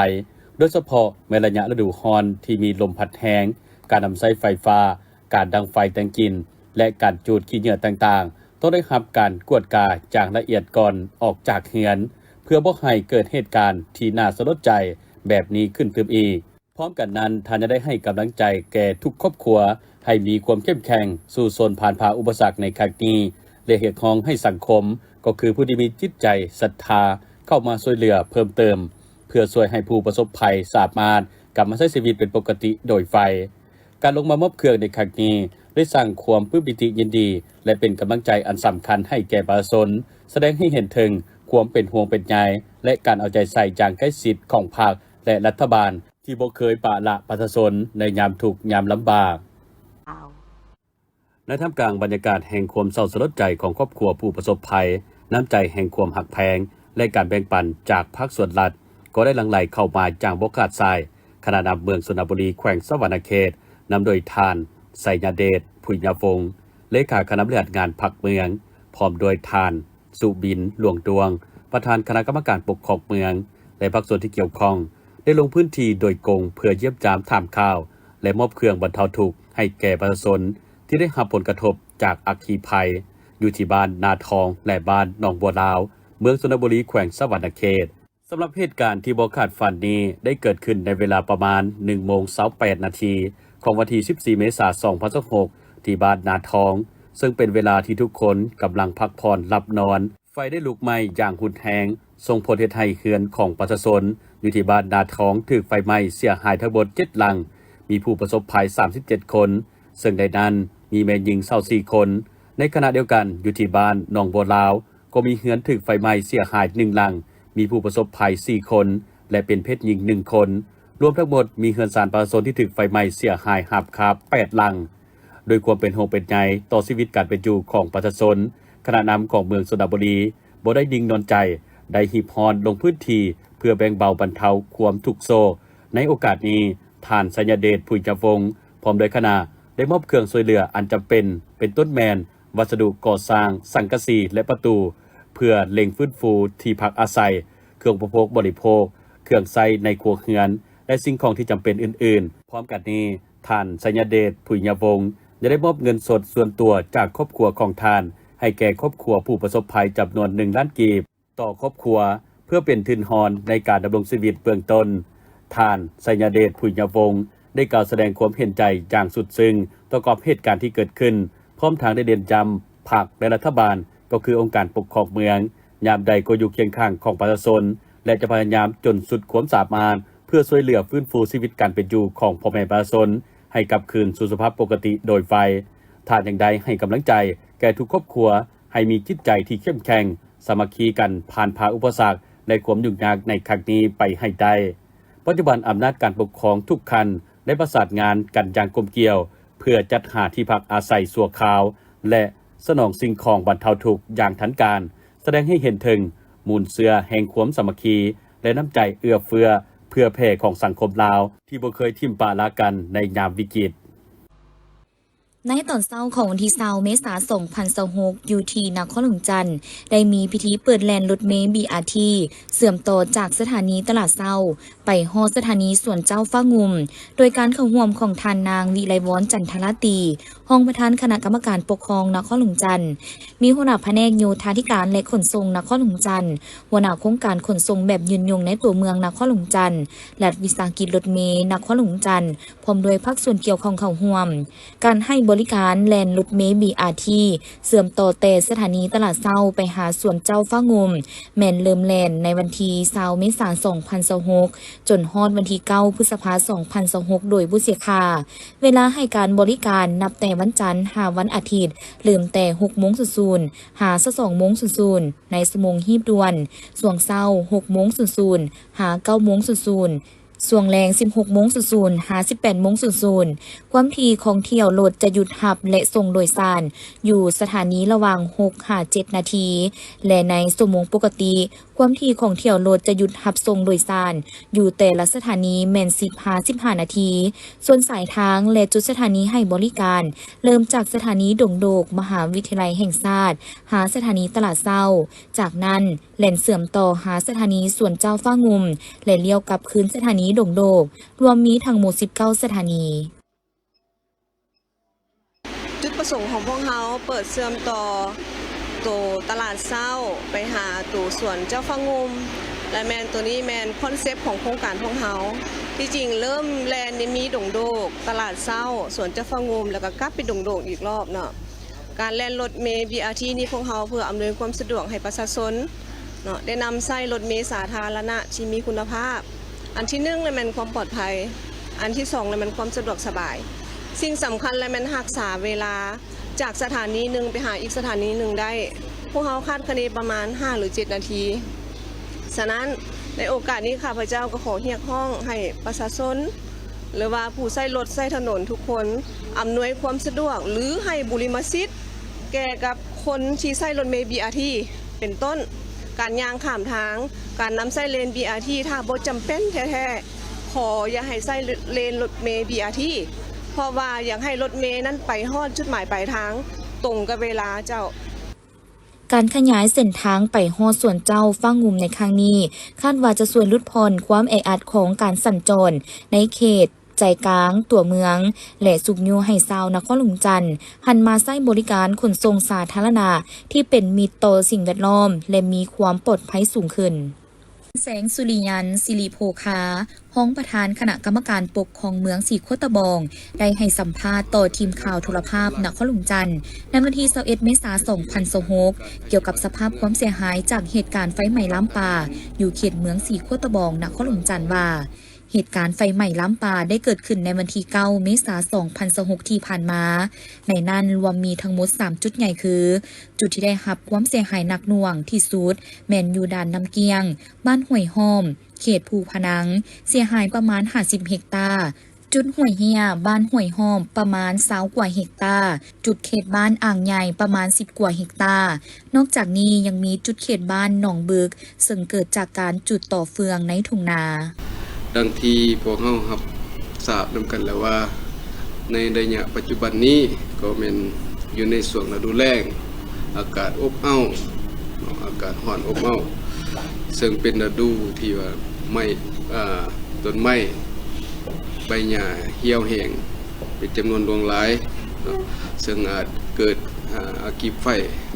ໂດຍສະເພາະແມ່ນໄລຍະລະດູຮ້ອນທີ່ມີລົມພັດແຮງ, ການນຳໃຊ້ໄຟຟ້າ, ການດັງໄຟແຕ່ງກິນ ແລະ ການຈູດຂີ້ເຫຍື້ອຕ່າງໆ ຕ້ອງໄດ້ຮັບການກວດກາຢ່າງລະອຽດກ່ອນອອກຈາກເຮືອນ, ເພື່ອບໍ່ໃຫ້ເກີດເຫດການທີ່ໜ້າສະຫຼົດໃຈແບບນີ້ຂຶ້ນຕື່ມອີກ. ພ້ອມກັນນັ້ນ, ທ່ານຍັງໄດ້ໃຫ້ກຳລັງໃຈແກ່ທຸກຄອບຄົວໃຫ້ມີຄວາມເຂັ້ມແຂງ, ສູ້ຊົນຜ່ານຜ່າອຸປະສັກໃນຄັ້ງນີ້ ແລະ ຮຽກຮ້ອງໃຫ້ສັງຄົມ, ກໍຄືຜູ້ທີ່ມີຈິດໃຈສັດທາ ເຂົ້າມາຊ່ວຍເຫຼືອເພີ່ມເຕີມ ເພື່ອຊ່ວຍໃຫ້ຜູ້ປະສົບໄພສາມາດກັບມາໃຊ້ຊີວິດເປັນປົກກະຕິໂດຍໄວ. ການລົງມາມອບເຄື່ອງໃນຄັ້ງນີ້ ໄດ້ສ້າງຄວາມປຶ້ມປີຕິຍິນດີ ແລະ ເປັນກຳລັງໃຈອັນສຳຄັນໃຫ້ແກ່ປະຊາຊົນ, ສະແດງໃຫ້ເຫັນເຖິງຄວາມເປັນຫ່ວງເປັນໃຍ ແລະ ການເອົາໃຈໃສ່ຢ່າງໃກ້ຊິດຂອງພັກ ແລະ ລັດຖະບານ ທີ່ບໍ່ເຄີຍປະລະປະຊາຊົນໃນຍາມທຸກຍາມລຳບາກ. ໃນທ່າມກາງບັນຍາກາດແຫ່ງຄວາມເສົ້າສະຫຼົດໃຈຂອງຄອບຄົວຜູ້ປະສົບໄພ, ນ້ຳໃຈແຫ່ງຄວາມຮັກແພງ ແລະ ການແບ່ງປັນຈາກພາກສ່ວນລັດ ກໍໄດ້ຫຼັ່ງໄຫຼເຂົ້າມາຢ່າງບໍ່ຂາດສາຍ. ຄະນະນຳເມືອງຊົນນະບູລີ ແຂວງສະຫວັນນະເຂດ ນຳໂດຍທ່ານ ໄຊຍະເດດ ຜຸຍຍະວົງ ເລຂາຄະນະບໍລິຫານງານພັກເມືອງ, ພ້ອມດ້ວຍທ່ານ ສຸບິນ ຫຼວງດວງ ປະທານຄະນະກຳມະການປົກຄອງເມືອງ ແລະ ພາກສ່ວນທີ່ກ່ຽວຂ້ອງ ໄດ້ລົງພື້ນທີ່ໂດຍກົງເພື່ອຢ້ຽມຢາມ, ຖາມຂ່າວ ແລະ ມອບເຄື່ອງບັນເທົາທຸກໃຫ້ແກ່ປະຊາຊົນທີ່ໄດ້ຮັບຜົນກະທົບຈາກອັກຄີໄພ ຢູ່ທີ່ບ້ານນາທອງ ແລະ ບ້ານໜອງບົວລາວ, ເມືອງຊົນນະບູລີ ແຂວງສະຫວັນນະເຂດ. ສຳລັບເຫດການທີ່ບໍ່ຄາດຝັນນີ້ ໄດ້ເກີດຂຶ້ນໃນເວລາປະມານໜຶ່ງໂມງຊາວແປດນາທີ ຂອງວັນທີສິບສີ່ເມສາ ສອງພັນຊາວຫົກ ທີ່ບ້ານນາທອງ, ເຊິ່ງເປັນເວລາທີ່ທຸກຄົນກຳລັງພັກຜ່ອນຫຼັບນອນ. ໄຟໄດ້ລຸກໄໝ້ຢ່າງຮຸນແຮງ, ສົ່ງຜົນເຮັດໃຫ້ເຮືອນຂອງປະຊາຊົນຢູ່ທີ່ບ້ານນາທອງຖືກໄຟໄໝ້ເສຍຫາຍທັງໝົດເຈັດຫຼັງ, ມີຜູ້ປະສົບໄພສາມສິບເຈັດຄົນ, ເຊິ່ງໃນນັ້ນມີແມ່ຍິງຊາວສີ່ຄົນ. ໃນຂະນະດຽວກັນ, ຢູ່ທີ່ບ້ານໜອງບົວລາວ ກໍມີເຮືອນຖືກໄຟໄໝ້ເສຍຫາຍໜຶ່ງຫຼັງ, ມີຜູ້ປະສົບໄພສີ່ຄົນ ແລະ ເປັນເພດຍິງໜຶ່ງຄົນ. ລວມທັງໝົດມີເຮືອນຊານປະຊາຊົນທີ່ຖືກໄຟໄໝ້ເສຍຫາຍຮາບຄາບແປດຫຼັງ. ດ້ວຍຄວາມເປັນຫ່ວງເປັນໃຍຕໍ່ຊີວິດການເປັນຢູ່ຂອງປະຊາຊົນ, ຄະນະນຳຂອງເມືອງຊົນນະບູລີບໍ່ໄດ້ນິ່ງນອນໃຈ, ໄດ້ຮີບຮ້ອນລົງພື້ນທີ່ເພື່ອແບ່ງເບົາບັນເທົາຄວາມທຸກໂສກ. ໃນໂອກາດນີ້, ທ່ານ ໄຊຍະເດດ ຜຸຍຍະວົງ ພ້ອມດ້ວຍຄະນະ ໄດ້ມອບເຄື່ອງຊ່ວຍເຫຼືອອັນຈຳເປັນ, ເປັນຕົ້ນແມ່ນ ວັດສະດຸກໍ່ສ້າງ, ສັງກະສີ ແລະ ປະຕູ ເພື່ອເລັ່ງຟື້ນຟູທີ່ພັກອາໄສ, ເຄື່ອງອຸປະໂພກບໍລິໂພກ, ເຄື່ອງໃຊ້ໃນຄົວເຮືອນ ແລະ ສິ່ງຂອງທີ່ຈຳເປັນອື່ນໆ. ພ້ອມກັນນີ້, ທ່ານ ໄຊຍະເດດ ຜຸຍຍະວົງ ຍັງໄດ້ມອບເງິນສົດສ່ວນຕົວຈາກຄອບຄົວຂອງທ່ານ ໃຫ້ແກ່ຄອບຄົວຜູ້ປະສົບໄພຈຳນວນໜຶ່ງລ້ານກີບ ຕໍ່ຄອບຄົວ ເພື່ອເປັນທຶນຮອນໃນການດຳລົງຊີວິດເບື້ອງຕົ້ນ. ທ່ານ ໄຊຍະເດດ ຜຸຍຍະວົງ ໄດ້ກ່າວສະແດງຄວາມເຫັນໃຈຢ່າງສຸດຊຶ້ງຕໍ່ກັບເຫດການທີ່ເກີດຂຶ້ນ, ພ້ອມທັງໄດ້ເນັ້ນຢ້ຳ ພັກ ແລະ ລັດຖະບານ ກໍຄືອົງການປົກຄອງເມືອງ ຍາມໃດກໍຢູ່ຄຽງຂ້າງຂອງປະຊາຊົນ ແລະ ຈະພະຍາຍາມຈົນສຸດຄວາມສາມາດ ເພື່ອຊ່ວຍເຫຼືອຟື້ນຟູຊີວິດການເປັນຢູ່ຂອງພໍ່ແມ່ປະຊາຊົນ ໃຫ້ກັບຄືນສູ່ສະພາບປົກກະຕິໂດຍໄວ. ທ່ານຍັງໄດ້ໃຫ້ກຳລັງໃຈແກ່ທຸກຄອບຄົວ ໃຫ້ມີຈິດໃຈທີ່ເຂັ້ມແຂງ, ສາມັກຄີກັນຜ່ານຜ່າອຸປະສັກ ແລະ ຄວາມຫຍຸ້ງຍາກໃນຄັ້ງນີ້ໄປໃຫ້ໄດ້. ປັດຈຸບັນອຳນາດການປົກຄອງທຸກຂັ້ນໄດ້ປະສານງານກັນຢ່າງກົມກ່ຽວ ເພື່ອຈັດຫາທີ່ພັກອາໄສຊົ່ວຄາວ ແລະ ສະໜອງສິ່ງຂອງບັນເທົາທຸກຢ່າງທັນການ, ສະແດງໃຫ້ເຫັນເຖິງມູນເຊື້ອແຫ່ງຄວາມສາມັກຄີ ແລະ ນ້ຳໃຈເອື້ອເຟື້ອເຜື່ອແຜ່ຂອງສັງຄົມລາວ ທີ່ບໍ່ເຄີຍຖິ້ມປະລະກັນໃນຍາມວິກິດ. ໃນຕອນເຊົ້າຂອງວັນທີຊາວເມສາ ສອງພັນຊາວຫົກ ຢູ່ທີ່ນະຄອນຫຼວງຈັນ ໄດ້ມີພິທີເປີດແລ່ນລົດເມ ບີອາທີ ເຊື່ອມຕໍ່ຈາກສະຖານີຕະຫຼາດເຊົ້າ ໄປຮອດສະຖານີສວນເຈົ້າຟ້າງຸ່ມ ໂດຍການເຂົ້າຮ່ວມຂອງທ່ານນາງ ວິໄລວອນ ຈັນທະລາຕີ ຮອງປະທານຄະນະກຳມະການປົກຄອງນະຄອນຫຼວງຈັນ, ມີຫົວໜ້າພະແນກໂຍທາທິການ ແລະ ຂົນສົ່ງນະຄອນຫຼວງຈັນ, ຫົວໜ້າໂຄງການຂົນສົ່ງແບບຍືນຍົງໃນຕົວເມືອງນະຄອນຫຼວງຈັນ, ລັດວິສາຫະກິດລົດເມນະຄອນຫຼວງຈັນ ພ້ອມດ້ວຍພາກສ່ວນກ່ຽວຂ້ອງເຂົ້າຮ່ວມ. ການໃຫ້ບໍລິການແລ່ນລົດເມ ບີອາທີ ເຊື່ອມຕໍ່ແຕ່ສະຖານີຕະຫຼາດເຊົ້າໄປຫາສວນເຈົ້າຟ້າງຸ່ມ ແມ່ນເລີ່ມແລ່ນໃນວັນທີຊາວເມສາ ສອງພັນຊາວຫົກ ຈົນຮອດວັນທີເກົ້າ ພຶດສະພາ ສອງພັນຊາວຫົກ ໂດຍບໍ່ເສຍຄ່າ. ເວລາໃຫ້ການບໍລິການນັບແຕ່ວັນຈັນຫາວັນອາທິດ ເລີ່ມແຕ່ຫົກໂມງສູນສູນ ຫາຊາວສອງໂມງສູນສູນ ໃນຊົ່ວໂມງຮີບດ່ວນ, ຊ່ວງເຊົ້າຫົກໂມງສູນສູນ ຫາເກົ້າໂມງສູນສູນ, ຊ່ວງແລງສິບຫົກໂມງສູນສູນ ຫາສິບແປດໂມງສູນສູນ. ຄວາມຖີ່ຂອງຖ້ຽວລົດຈະຢຸດຮັບ ແລະ ສົ່ງໂດຍສານຢູ່ສະຖານີລະຫວ່າງຫົກຫາເຈັດນາທີ ແລະ ໃນຊົ່ວໂມງປົກກະຕິ, ຄວາມຖີ່ຂອງຖ້ຽວລົດຈະຢຸດຮັບສົ່ງໂດຍສານຢູ່ແຕ່ລະສະຖານີແມ່ນສິບຫາສິບຫ້ານາທີ. ສ່ວນສາຍທາງ ແລະ ຈຸດສະຖານີໃຫ້ບໍລິການ ເລີ່ມຈາກສະຖານີດົງໂດກ ມະຫາວິທະຍາໄລແຫ່ງຊາດ ຫາສະຖານີຕະຫຼາດເຊົ້າ, ຈາກນັ້ນ ແລ່ນເຊື່ອມຕໍ່ຫາສະຖານີສວນເຈົ້າຟ້າງຸ່ມ ແລະ ລ້ຽວກັບຄືນສະຖານີດົງໂດກ, ລວມມີທັງໝົດສິບເກົ້າສະຖານີ. ຈຸດປະສົງຂອງພວກເຮົາເປີດເຊື່ອມຕໍ່ໂຕຕະຫຼາດເຊົ້າໄປຫາໂຕສວນເຈົ້າຟ້າງຸ່ມ ແລະ ແມ່ນໂຕນີ້ແມ່ນຄອນເຊັບຂອງໂຄງການພວກເຮົາ. ທີ່ຈິງເລີ່ມແລ່ນນີ້ມີດົງໂດກ, ຕະຫຼາດເຊົ້າ, ສວນເຈົ້າຟ້າງຸ່ມ ແລ້ວກໍກັບໄປດົງໂດກອີກລອບເນາະ. ການແລ່ນລົດເມ ບີອາທີ ນີ້ພວກເຮົາເພື່ອອຳນວຍຄວາມສະດວກໃຫ້ປະຊາຊົນ ເນາະ ແນະນຳໃຊ້ລົດເມສາທາລະນະທີ່ມີຄຸນນະພາບ. ອັນທີໜຶ່ງລະແມ່ນຄວາມປອດໄພ, ອັນທີສອງລະແມ່ນຄວາມສະດວກສະບາຍ. ສິ່ງສຳຄັນລະແມ່ນຮັກສາເວລາຈາກສະຖານີໜຶ່ງໄປຫາອີກສະຖານີໜຶ່ງໄດ້. ພວກເຮົາຄາດຄະເນປະມານຫ້າຫຼືເຈັດນາທີ. ສະນັ້ນ, ໃນໂອກາດນີ້ ຂ້າພະເຈົ້າກໍຂໍຮຽກຮ້ອງໃຫ້ປະຊາຊົນ ຫຼືວ່າຜູ້ໃຊ້ລົດໃຊ້ຖະໜົນທຸກຄົນ ອຳນວຍຄວາມສະດວກ ຫຼື ໃຫ້ບຸລິມະສິດແກ່ກັບຄົນທີ່ໃຊ້ລົດເມບີອາທີ ເປັນຕົ້ນ ການຍ່າງຂ້າມທາງ, ການນຳໃຊ້ເລນບີອາທີ ຖ້າບໍ່ຈຳເປັນແທ້ໆ ຂໍຢ່າໃຫ້ໃຊ້ເລນລົດເມບີອາທີ ເພາະວ່າຢາກໃຫ້ລົດເມນັ້ນໄປຮອດຈຸດໝາຍປາຍທາງ ຕົງກັບເວລາເຈົ້າ. ການຂະຫຍາຍເສັ້ນທາງໄປຮອດສວນເຈົ້າຟ້າງຸ່ມໃນຄັ້ງນີ້ ຄາດວ່າຈະຊ່ວຍຫຼຸດຜ່ອນຄວາມແອອັດຂອງການສັນຈອນໃນເຂດໃຈກາງຕົວເມືອງ ແລະ ຊຸກຍູ້ໃຫ້ຊາວນະຄອນຫຼວງວຽງຈັນ ຫັນມາໃຊ້ບໍລິການຂົນສົ່ງສາທາລະນະທີ່ເປັນມິດຕໍ່ສິ່ງແວດລ້ອມ ແລະ ມີຄວາມປອດໄພສູງຂຶ້ນ. ແສງສຸລິຍັນ ສິລິໂພຄາ ຮອງປະທານຄະນະກຳມະການປົກຄອງເມືອງສີໂຄດຕະບອງ ໄດ້ໃຫ້ສຳພາດຕໍ່ທີມຂ່າວໂທລະພາບນະຄອນຫຼວງວຽງຈັນ ໃນວັນທີຊາວເອັດ ເມສາ ສອງພັນຊາວຫົກ ກ່ຽວກັບສະພາບຄວາມເສຍຫາຍຈາກເຫດການໄຟໄໝ້ລາມປ່າ ຢູ່ເຂດເມືອງສີໂຄດຕະບອງ ນະຄອນຫຼວງວຽງຈັນວ່າ ເຫດການໄຟໄໝ້ລາມປ່າໄດ້ເກີດຂຶ້ນໃນວັນທີເກົ້າ ເມສາ ສອງພັນຊາວຫົກ ທີ່ຜ່ານມາ, ໃນນັ້ນລວມມີທັງໝົດສາມຈຸດໃຫຍ່ຄື ຈຸດທີ່ໄດ້ຮັບຄວາມເສຍຫາຍໜັກໜ່ວງທີ່ສຸດແມ່ນຢູ່ດ່ານນ້ຳກ້ຽງ, ບ້ານຫ້ວຍຫ້ອມ, ເຂດພູພະນັງ, ເສຍຫາຍປະມານຫ້າສິບເຮັກຕາ, ຈຸດຫ້ວຍເຮຍ, ບ້ານຫ້ວຍຫ້ອມ, ປະມານຊາວກວ່າເຮັກຕາ, ຈຸດເຂດບ້ານອ່າງໃຫຍ່, ປະມານສິບກວ່າເຮັກຕາ. ນອກຈາກນີ້ຍັງມີຈຸດເຂດບ້ານໜອງບຶກ ເຊິ່ງເກີດຈາກການຈຸດຕໍ່ເຟືອງໃນທົ່ງນາ. ດັ່ງທີ່ພວກເຮົາຮັບຊາບນຳກັນແລ້ວວ່າ ໃນໄລຍະປັດຈຸບັນນີ້ກໍແມ່ນຢູ່ໃນຊ່ວງລະດູແລ້ງ, ອາກາດອົບເອົ້າເນາະ, ອາກາດຮ້ອນອົບເອົ້າ, ເຊິ່ງເປັນລະດູທີ່ວ່າໄມ້ ອາ ຕົ້ນໄມ້ ໃບຫຍ້າຫ່ຽວແຫ້ງ ເປັນຈຳນວນຫຼວງຫຼາຍເນາະ, ເຊິ່ງອາດເກີດ ອາ ອາກິໄຟ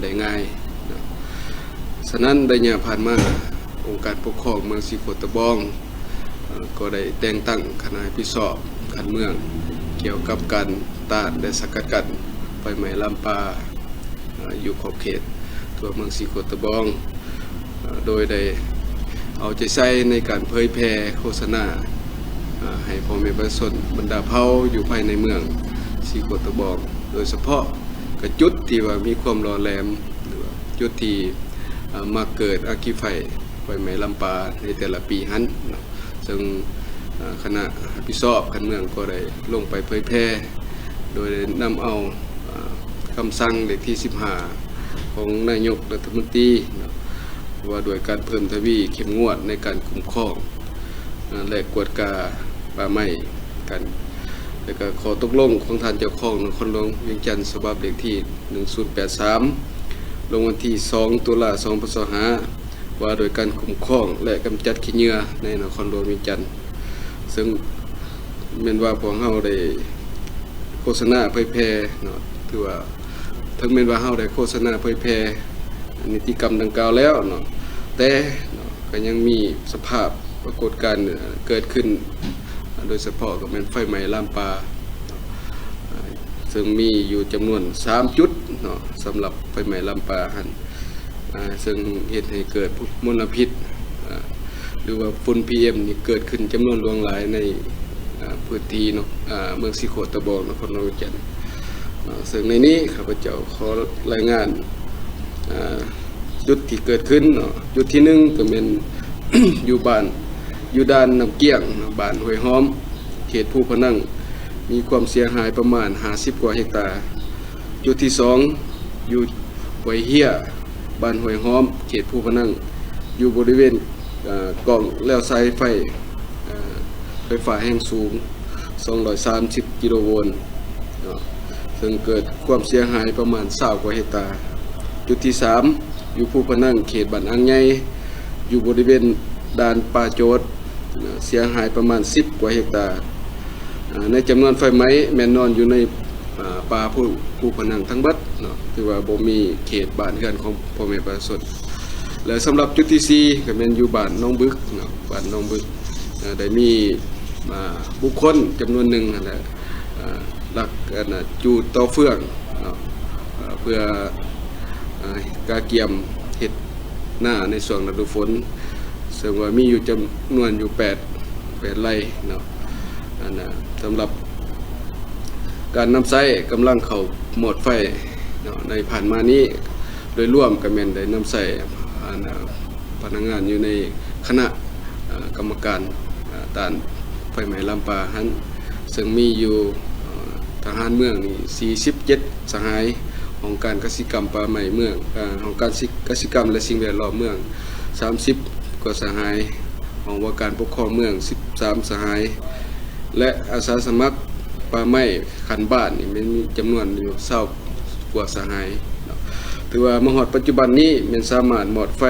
ໄດ້ງ່າຍເນາະ. ສະນັ້ນ ໄລຍະຜ່ານມາ ອົງການປົກຄອງເມືອງສີໂຄດຕະບອງ ເອີ ກໍໄດ້ແຕ່ງຕັ້ງຄະນະຮັບຜິດຊອບຂັ້ນເມືອງ ກ່ຽວກັບການຕ້ານ ແລະ ສະກັດກັ້ນໄຟໄໝ້ລາມປ່າ ເອີ ຢູ່ຂອບເຂດທົ່ວເມືອງສີໂຄດຕະບອງ ໂດຍໄດ້ເອົາໃຈໃສ່ໃນການເຜີຍແຜ່ໂຄສະນາ ໃຫ້ພໍ່ແມ່ປະຊາຊົນບັນດາເຜົ່າຢູ່ພາຍໃນເມືອງສີໂຄດຕະບອງ, ໂດຍສະເພາະກະຈຸດທີ່ວ່າມີຄວາມຫຼໍ່ແຫຼມ ຫຼືວ່າຈຸດທີ່ມັກເກີດອາກິໄຟ ໄຟໄໝ້ລາມປ່າໃນແຕ່ລະປີຫັ້ນເນາະ. ເຊິ່ງຄະນະຮັບຜິດຊອບຂັ້ນເມືອງກໍໄດ້ລົງໄປເຜີຍແຜ່ ໂດຍໄດ້ນຳເອົາ ອາ ຄຳສັ່ງເລກທີສິບຫ້າ ຂອງນາຍົກລັດຖະມົນຕີເນາະ ວ່າດ້ວຍການເພີ່ມທະວີເຂັ້ມງວດໃນການຄຸ້ມຄອງ ອາ ແລະ ກວດກາປ່າໄມ້ກັນ ແລະ ກໍຂໍ້ຕົກລົງຂອງທ່ານເຈົ້າຄອງນະຄອນຫຼວງວຽງຈັນ ສະບັບເລກທີໜຶ່ງສູນແປດສາມ ລົງວັນທີສອງ ຕຸລາ ສອງພັນຊາວຫ້າ ວ່າໂດຍການຄຸ້ມຄອງ ແລະ ກຳຈັດຂີ້ເຫຍື້ອໃນນະຄອນຫຼວງວຽງຈັນ ເຊິ່ງແມ່ນວ່າພວກເຮົາໄດ້ໂຄສະນາເຜີຍແຜ່ເນາະ, ຖືວ່າເຖິງແມ່ນວ່າເຮົາໄດ້ໂຄສະນາເຜີຍແຜ່ນິຕິກຳດັ່ງກ່າວແລ້ວເນາະ, ແຕ່ເນາະ ກໍຍັງມີສະພາບປາກົດການເກີດຂຶ້ນ ໂດຍສະເພາະກໍແມ່ນໄຟໄໝ້ລາມປ່າ ເຊິ່ງມີຢູ່ຈຳນວນສາມຈຸດເນາະ ສຳລັບໄຟໄໝ້ລາມປ່າຫັ້ນ ອາ ເຊິ່ງເຮັດໃຫ້ເກີດມົນລະພິດ ອາ ຫຼືວ່າຝຸ່ນ ພີເອັມ ນີ້ເກີດຂຶ້ນຈຳນວນຫຼວງຫຼາຍໃນ ອາ ພື້ນທີ່ເນາະ ອາ ເມືອງສີໂຄດຕະບອງ ນະຄອນຫຼວງວຽງຈັນ. ອາ ເຊິ່ງໃນນີ້ຂ້າພະເຈົ້າຂໍລາຍງານ ອາ ຈຸດທີ່ເກີດຂຶ້ນເນາະ, ຈຸດທີໜຶ່ງກໍແມ່ນຢູ່ບ້ານ ຢູ່ດ່ານນ້ຳກ້ຽງເນາະ, ບ້ານຫ້ວຍຫອມ ເຂດພູພະນັງ ມີຄວາມເສຍຫາຍປະມານຫ້າສິບກວ່າເຮັກຕາ. ຈຸດທີສອງ ຢູ່ຫ້ວຍເຮຍ ບ້ານຫ້ວຍຫອມ ເຂດພູພະນັງ ຢູ່ບໍລິເວນ ເອີ ກ້ອງແລວສາຍໄຟ ເອີ ໄຟຟ້າແຮງສູງ ສອງຮ້ອຍສາມສິບກິໂລໂວນເນາະ, ເຊິ່ງເກີດຄວາມເສຍຫາຍປະມານຊາວກວ່າເຮັກຕາ. ຈຸດທີສາມ ຢູ່ພູພະນັງ ເຂດບ້ານອ່າງໃຫຍ່ ຢູ່ບໍລິເວນດ່ານປ່າໂຈດ ເສຍຫາຍປະມານສິບກວ່າເຮັກຕາ. ອາ ໃນຈຳນວນໄຟໄໝ້ແມ່ນນອນຢູ່ໃນ ອາ ປ່າພູ ພູພະນັງທັງເບິດເນາະ, ຖືວ່າບໍ່ມີເຂດບ້ານເຮືອນຂອງພໍ່ແມ່ປະຊາຊົນ. ແລະ ສຳລັບຈຸດທີສີ່ ກໍແມ່ນຢູ່ບ້ານໜອງບຶກເນາະ, ບ້ານໜອງບຶກ ເອີ ໄດ້ມີ ອາ ບຸກຄົນຈຳນວນໜຶ່ງຫັ້ນແຫຼະ ເອີ ລັກ ອັນນ່າ ຈູດຕໍ່ເຟືອງເນາະ ເອີ ເພື່ອ ອາ ກະກຽມເຮັດ ນາໃນຊ່ວງລະດູຝົນ ເຊິ່ງວ່າມີຢູ່ຈຳນວນຢູ່ແປດ ແປດໄຮ່ເນາະ. ອັນນ່າ ສຳລັບການນຳໃຊ້ກຳລັງເຂົ້າມອດໄຟເນາະ ໃນຜ່ານມານີ້ ໂດຍລວມກໍແມ່ນໄດ້ນຳໃຊ້ ອັນນ່າ ພະນັກງານຢູ່ໃນຄະນະ ເອີ ກຳມະການ ເອີ ຕ້ານໄຟໄໝ້ລາມປ່າຫັ້ນ ເຊິ່ງມີຢູ່ ເອີ ທະຫານເມືອງນີ້ສີ່ສິບເຈັດສະຫາຍ, ຫ້ອງການກະສິກຳປ່າໄມ້ເມືອງ ເອີ ຫ້ອງການສິ ກະສິກຳ ແລະ ສິ່ງແວດລ້ອມເມືອງສາມສິບກວ່າສະຫາຍ, ຫ້ອງວ່າການປົກຄອງເມືອງສິບສາມສະຫາຍ ແລະ ອາສາສະໝັກປ່າໄມ້ຂັ້ນບ້ານນີ້ແມ່ນມີຈຳນວນຢູ່ຊາວກວ່າສະຫາຍເນາະ. ຖືວ່າມາຮອດປັດຈຸບັນນີ້ແມ່ນສາມາດມອດໄຟ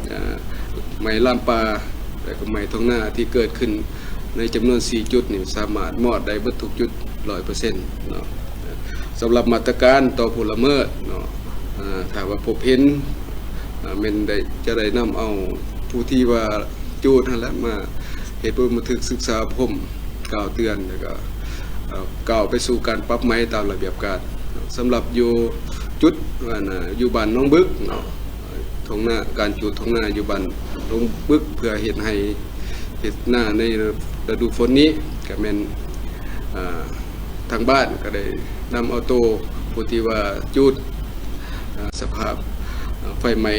ເອີ ໄໝ້ລາມປ່າ ແລະ ກໍໄໝ້ທົ່ງນາທີ່ເກີດຂຶ້ນໃນຈຳນວນສີ່ຈຸດນີ້ ສາມາດມອດໄດ້ເບິດທຸກຈຸດຮ້ອຍເປີເຊັນເນາະ. ສຳລັບມາດຕະການຕໍ່ຜູ້ລະເມີດເນາະ ເອີ ຖ້າວ່າພົບເຫັນ ເອີ ແມ່ນໄດ້ ຈະໄດ້ນຳເອົາຜູ້ທີ່ວ່າຈູດຫັ້ນແຫຼະ ມາເຮັດບົດບັນທຶກສຶກສາອົບຮົມ ກ່າວເຕືອນ ແລ້ວກໍ ເອີ ກ້າວໄປສູ່ການປັບໃໝຕາມລະບຽບການ. ສຳລັບຢູ່ຈຸດ ອັນນ່າ ຢູ່ບ້ານໜອງບຶກເນາະ ທົ່ງນາ ການຈູດທົ່ງນາຢູ່ບ້ານໜອງບຶກ ເພື່ອເຮັດໄຮ່ເຮັດນາໃນລະດູຝົນນີ້ ກໍແມ່ນ ເອີ ທາງບ້ານກໍໄດ້ນຳເອົາໂຕຜູ້ທີ່ວ່າຈູດ ເອີ ສະພາບ ເອີ ໄຟໄໝ້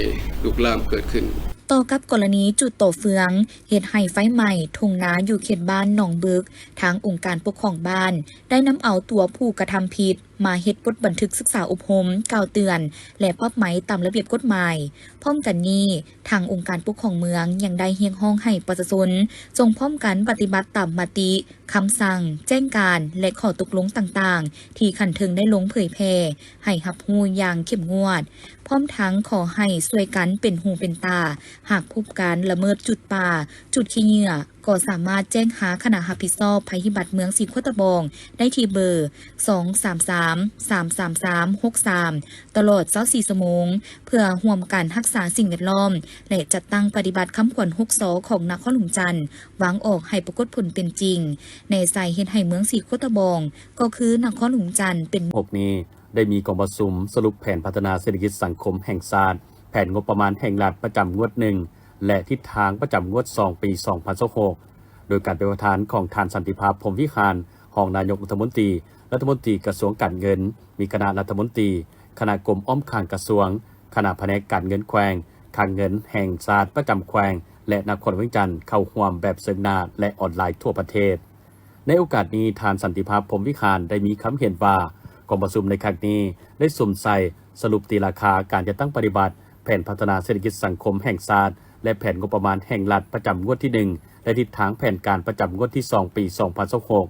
ລຸກລາມເກີດຂຶ້ນ. ຕໍ່ກັບກໍລະນີຈູດຕໍ່ເຟືອງເຮັດໃຫ້ໄຟໄໝ້ທົ່ງນາຢູ່ເຂດບ້ານໜອງບຶກ, ທາງອົງການປົກຄອງບ້ານໄດ້ນຳເອົາຕົວຜູ້ກະທຳຜິດມາເຮັດບົດບັນທຶກສຶກສາອົບຮົມ, ກ່າວເຕືອນ ແລະ ປັບໃໝຕາມລະບຽບກົດໝາຍ. ພ້ອມກັນນີ້, ທາງອົງການປົກຄອງເມືອງຍັງໄດ້ຮຽກຮ້ອງໃຫ້ປະຊາຊົນຈົ່ງພ້ອມກັນປະຕິບັດຕາມມະຕິ, ຄຳສັ່ງ, ແຈ້ງການ ແລະ ຂໍ້ຕົກລົງຕ່າງໆ ທີ່ຂັ້ນເທິງໄດ້ລົງເຜີຍແຜ່ໃຫ້ຮັບຮູ້ຢ່າງເຂັ້ມງວດ, ພ້ອມທັງຂໍໃຫ້ຊ່ວຍກັນເປັນຫູເປັນຕາ, ຫາກພົບການລະເມີດຈູດປ່າ, ຈູດຂີ້ເຫຍື້ອ, ກໍສາມາດແຈ້ງຫາຄະນະຮັບຜິດຊອບໄພພິບັດເມືອງສີໂຄດຕະບອງໄດ້ທີ່ເບີ ສອງສາມສາມ ສາມສາມສາມ ຫົກສາມ ຕະຫຼອດຊາວສີ່ຊົ່ວໂມງ ເພື່ອຮ່ວມກັນຮັກສາສິ່ງແວດລ້ອມ ແລະ ຈັດຕັ້ງປະຕິບັດຄຳຂວັນຫົກ ຊ ຂອງນະຄອນຫຼວງຈັນ ວາງອອກໃຫ້ປາກົດຜົນເປັນຈິງ. ແນໃສ່ເຮັດໃຫ້ເມືອງສີໂຄດຕະບອງ ກໍຄືນະຄອນຫຼວງຈັນເປັນ ຫົກນີ້ ໄດ້ມີກອງປະຊຸມສະຫຼຸບແຜນພັດທະນາເສດຖະກິດສັງຄົມແຫ່ງຊາດ, ແຜນງົບປະມານແຫ່ງລັດປະຈຳງວດໜຶ່ງ ແລະ ທິດທາງປະຈຳງວດສອງ ປີສອງພັນຊາວຫົກ ໂດຍການເປັນປະທານຂອງທ່ານ ສັນຕິພາບ ພົມວິຫານ ຮອງນາຍົກລັດຖະມົນຕີ, ລັດຖະມົນຕີກະຊວງການເງິນ, ມີຄະນະລັດຖະມົນຕີ, ຄະນະກົມອ້ອມຂ້າງກະຊວງ, ຄະນະພະແນກການເງິນແຂວງ, ຄັງເງິນແຫ່ງຊາດປະຈຳແຂວງ ແລະ ນະຄອນຫຼວງວຽງຈັນ ເຂົ້າຮ່ວມແບບເຊີງໜ້າ ແລະ ອອນລາຍທົ່ວປະເທດ. ໃນໂອກາດນີ້, ທ່ານ ສັນຕິພາບ ພົມວິຫານ ໄດ້ມີຄຳເຫັນວ່າ ກອງປະຊຸມໃນຄັ້ງນີ້ໄດ້ສຸມໃສ່ສະຫຼຸບຕີລາຄາການຈັດຕັ້ງປະຕິບັດແຜນພັດທະນາເສດຖະກິດສັງຄົມແຫ່ງຊາດ ແລະ ແຜນງົບປະມານແຫ່ງລັດປະຈຳງວດທີໜຶ່ງ ແລະ ທິດທາງແຜນການປະຈຳງວດທີສອງ ປີສອງພັນຊາວຫົກ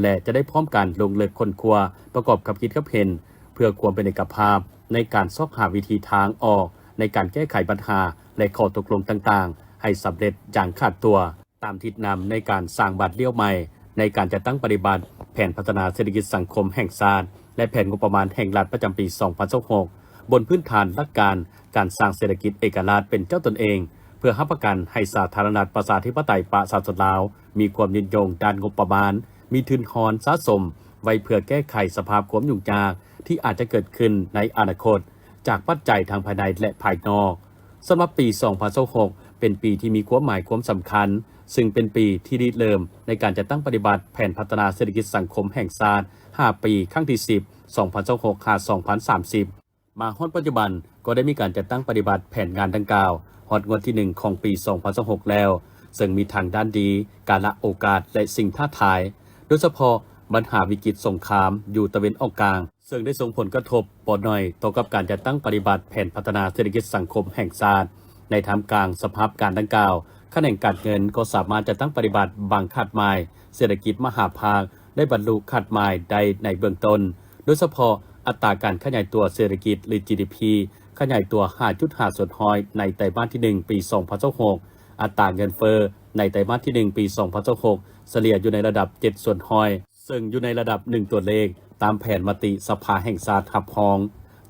ແລະ ຈະໄດ້ພ້ອມກັນລົງເລິກຄົ້ນຄວ້າປະກອບກັບຄິດກັບເຫັນ ເພື່ອຄວາມເປັນເອກະພາບໃນການຊອກຫາວິທີທາງອອກໃນການແກ້ໄຂບັນຫາ ແລະ ຂໍ້ຕົກລົງຕ່າງໆ ໃຫ້ສຳເລັດຢ່າງຂາດຕົວ. ຕາມທິດນຳໃນການສ້າງບາດລ້ຽວໃໝ່ໃນການຈັດຕັ້ງປະຕິບັດແຜນພັດທະນາເສດຖະກິດສັງຄົມແຫ່ງຊາດ ແລະ ແຜນງົບປະມານແຫ່ງລັດປະຈຳປີສອງພັນຊາວຫົກ ບົນພື້ນຖານຫຼັກການການສ້າງເສດຖະກິດເອກະລາດເປັນເຈົ້າຕົນເອງ ເພື່ອຮັບປະກັນໃຫ້ສາທາລະນະລັດປະຊາທິປະໄຕປະຊາຊົນລາວມີຄວາມຍືນຍົງດ້ານງົບປະມານ, ມີທຶນຮອນສະສົມໄວ້ເພື່ອແກ້ໄຂສະພາບຄວາມຫຍຸ້ງຍາກທີ່ອາດຈະເກີດຂຶ້ນໃນອະນາຄົດ ຈາກປັດໄຈທັງພາຍໃນ ແລະ ພາຍນອກ. ສຳລັບປີສອງພັນຊາວຫົກ ເປັນປີທີ່ມີຄວາມໝາຍຄວາມສຳຄັນ, ຊຶ່ງເປັນປີທີ່ລິເລີ່ມໃນການຈັດຕັ້ງປະຕິບັດແຜນພັດທະນາເສດຖະກິດສັງຄົມແຫ່ງຊາດ ຫ້າ ປີ ຄັ້ງທີສິບ ສອງພັນຊາວຫົກ ຫາ ສອງພັນສາມສິບ. ມາຮອດປັດຈຸບັນກໍໄດ້ມີການຈັດຕັ້ງປະຕິບັດແຜນງານດັ່ງກ່າວ ຮອດງວດທີໜຶ່ງຂອງປີສອງພັນຊາວຫົກແລ້ວ, ເຊິ່ງມີທັງດ້ານດີ, ກາລະໂອກາດ ແລະ ສິ່ງທ້າທາຍ, ໂດຍສະເພາະບັນຫາວິກິດສົງຄາມຢູ່ຕາເວັນອອກກາງ, ເຊິ່ງໄດ້ສົ່ງຜົນກະທົບບໍ່ໜ້ອຍຕໍ່ກັບການຈັດຕັ້ງປະຕິບັດແຜນພັດທະນາເສດຖະກິດສັງຄົມແຫ່ງຊາດ. ໃນທ່າມກາງສະພາບການດັ່ງກ່າວ, ຂະແໜງການເງິນກໍສາມາດຈັດຕັ້ງປະຕິບັດບາງຄາດໝາຍເສດຖະກິດມະຫາພາກໄດ້ບັນລຸຄາດໝາຍໄດ້ໃນເບື້ອງຕົ້ນ, ໂດຍສະເພາະອັດຕາການຂະຫຍາຍຕົວເສດຖະກິດ ຫຼື ຈີດີພີ ຂະຫຍາຍຕົວ ຫ້າຈຸດຫ້າສ່ວນຮ້ອຍ ໃນໄຕມາດທີໜຶ່ງ ປີສອງພັນຊາວຫົກ, ອັດຕາເງິນເຟີ້ໃນໄຕມາດທີໜຶ່ງ ປີສອງພັນຊາວຫົກ ສະເລ່ຍຢູ່ໃນລະດັບ ເຈັດສ່ວນຮ້ອຍ ເຊິ່ງຢູ່ໃນລະດັບໜຶ່ງຕົວເລກ ຕາມແຜນມະຕິສະພາແຫ່ງຊາດຮັບຮອງ.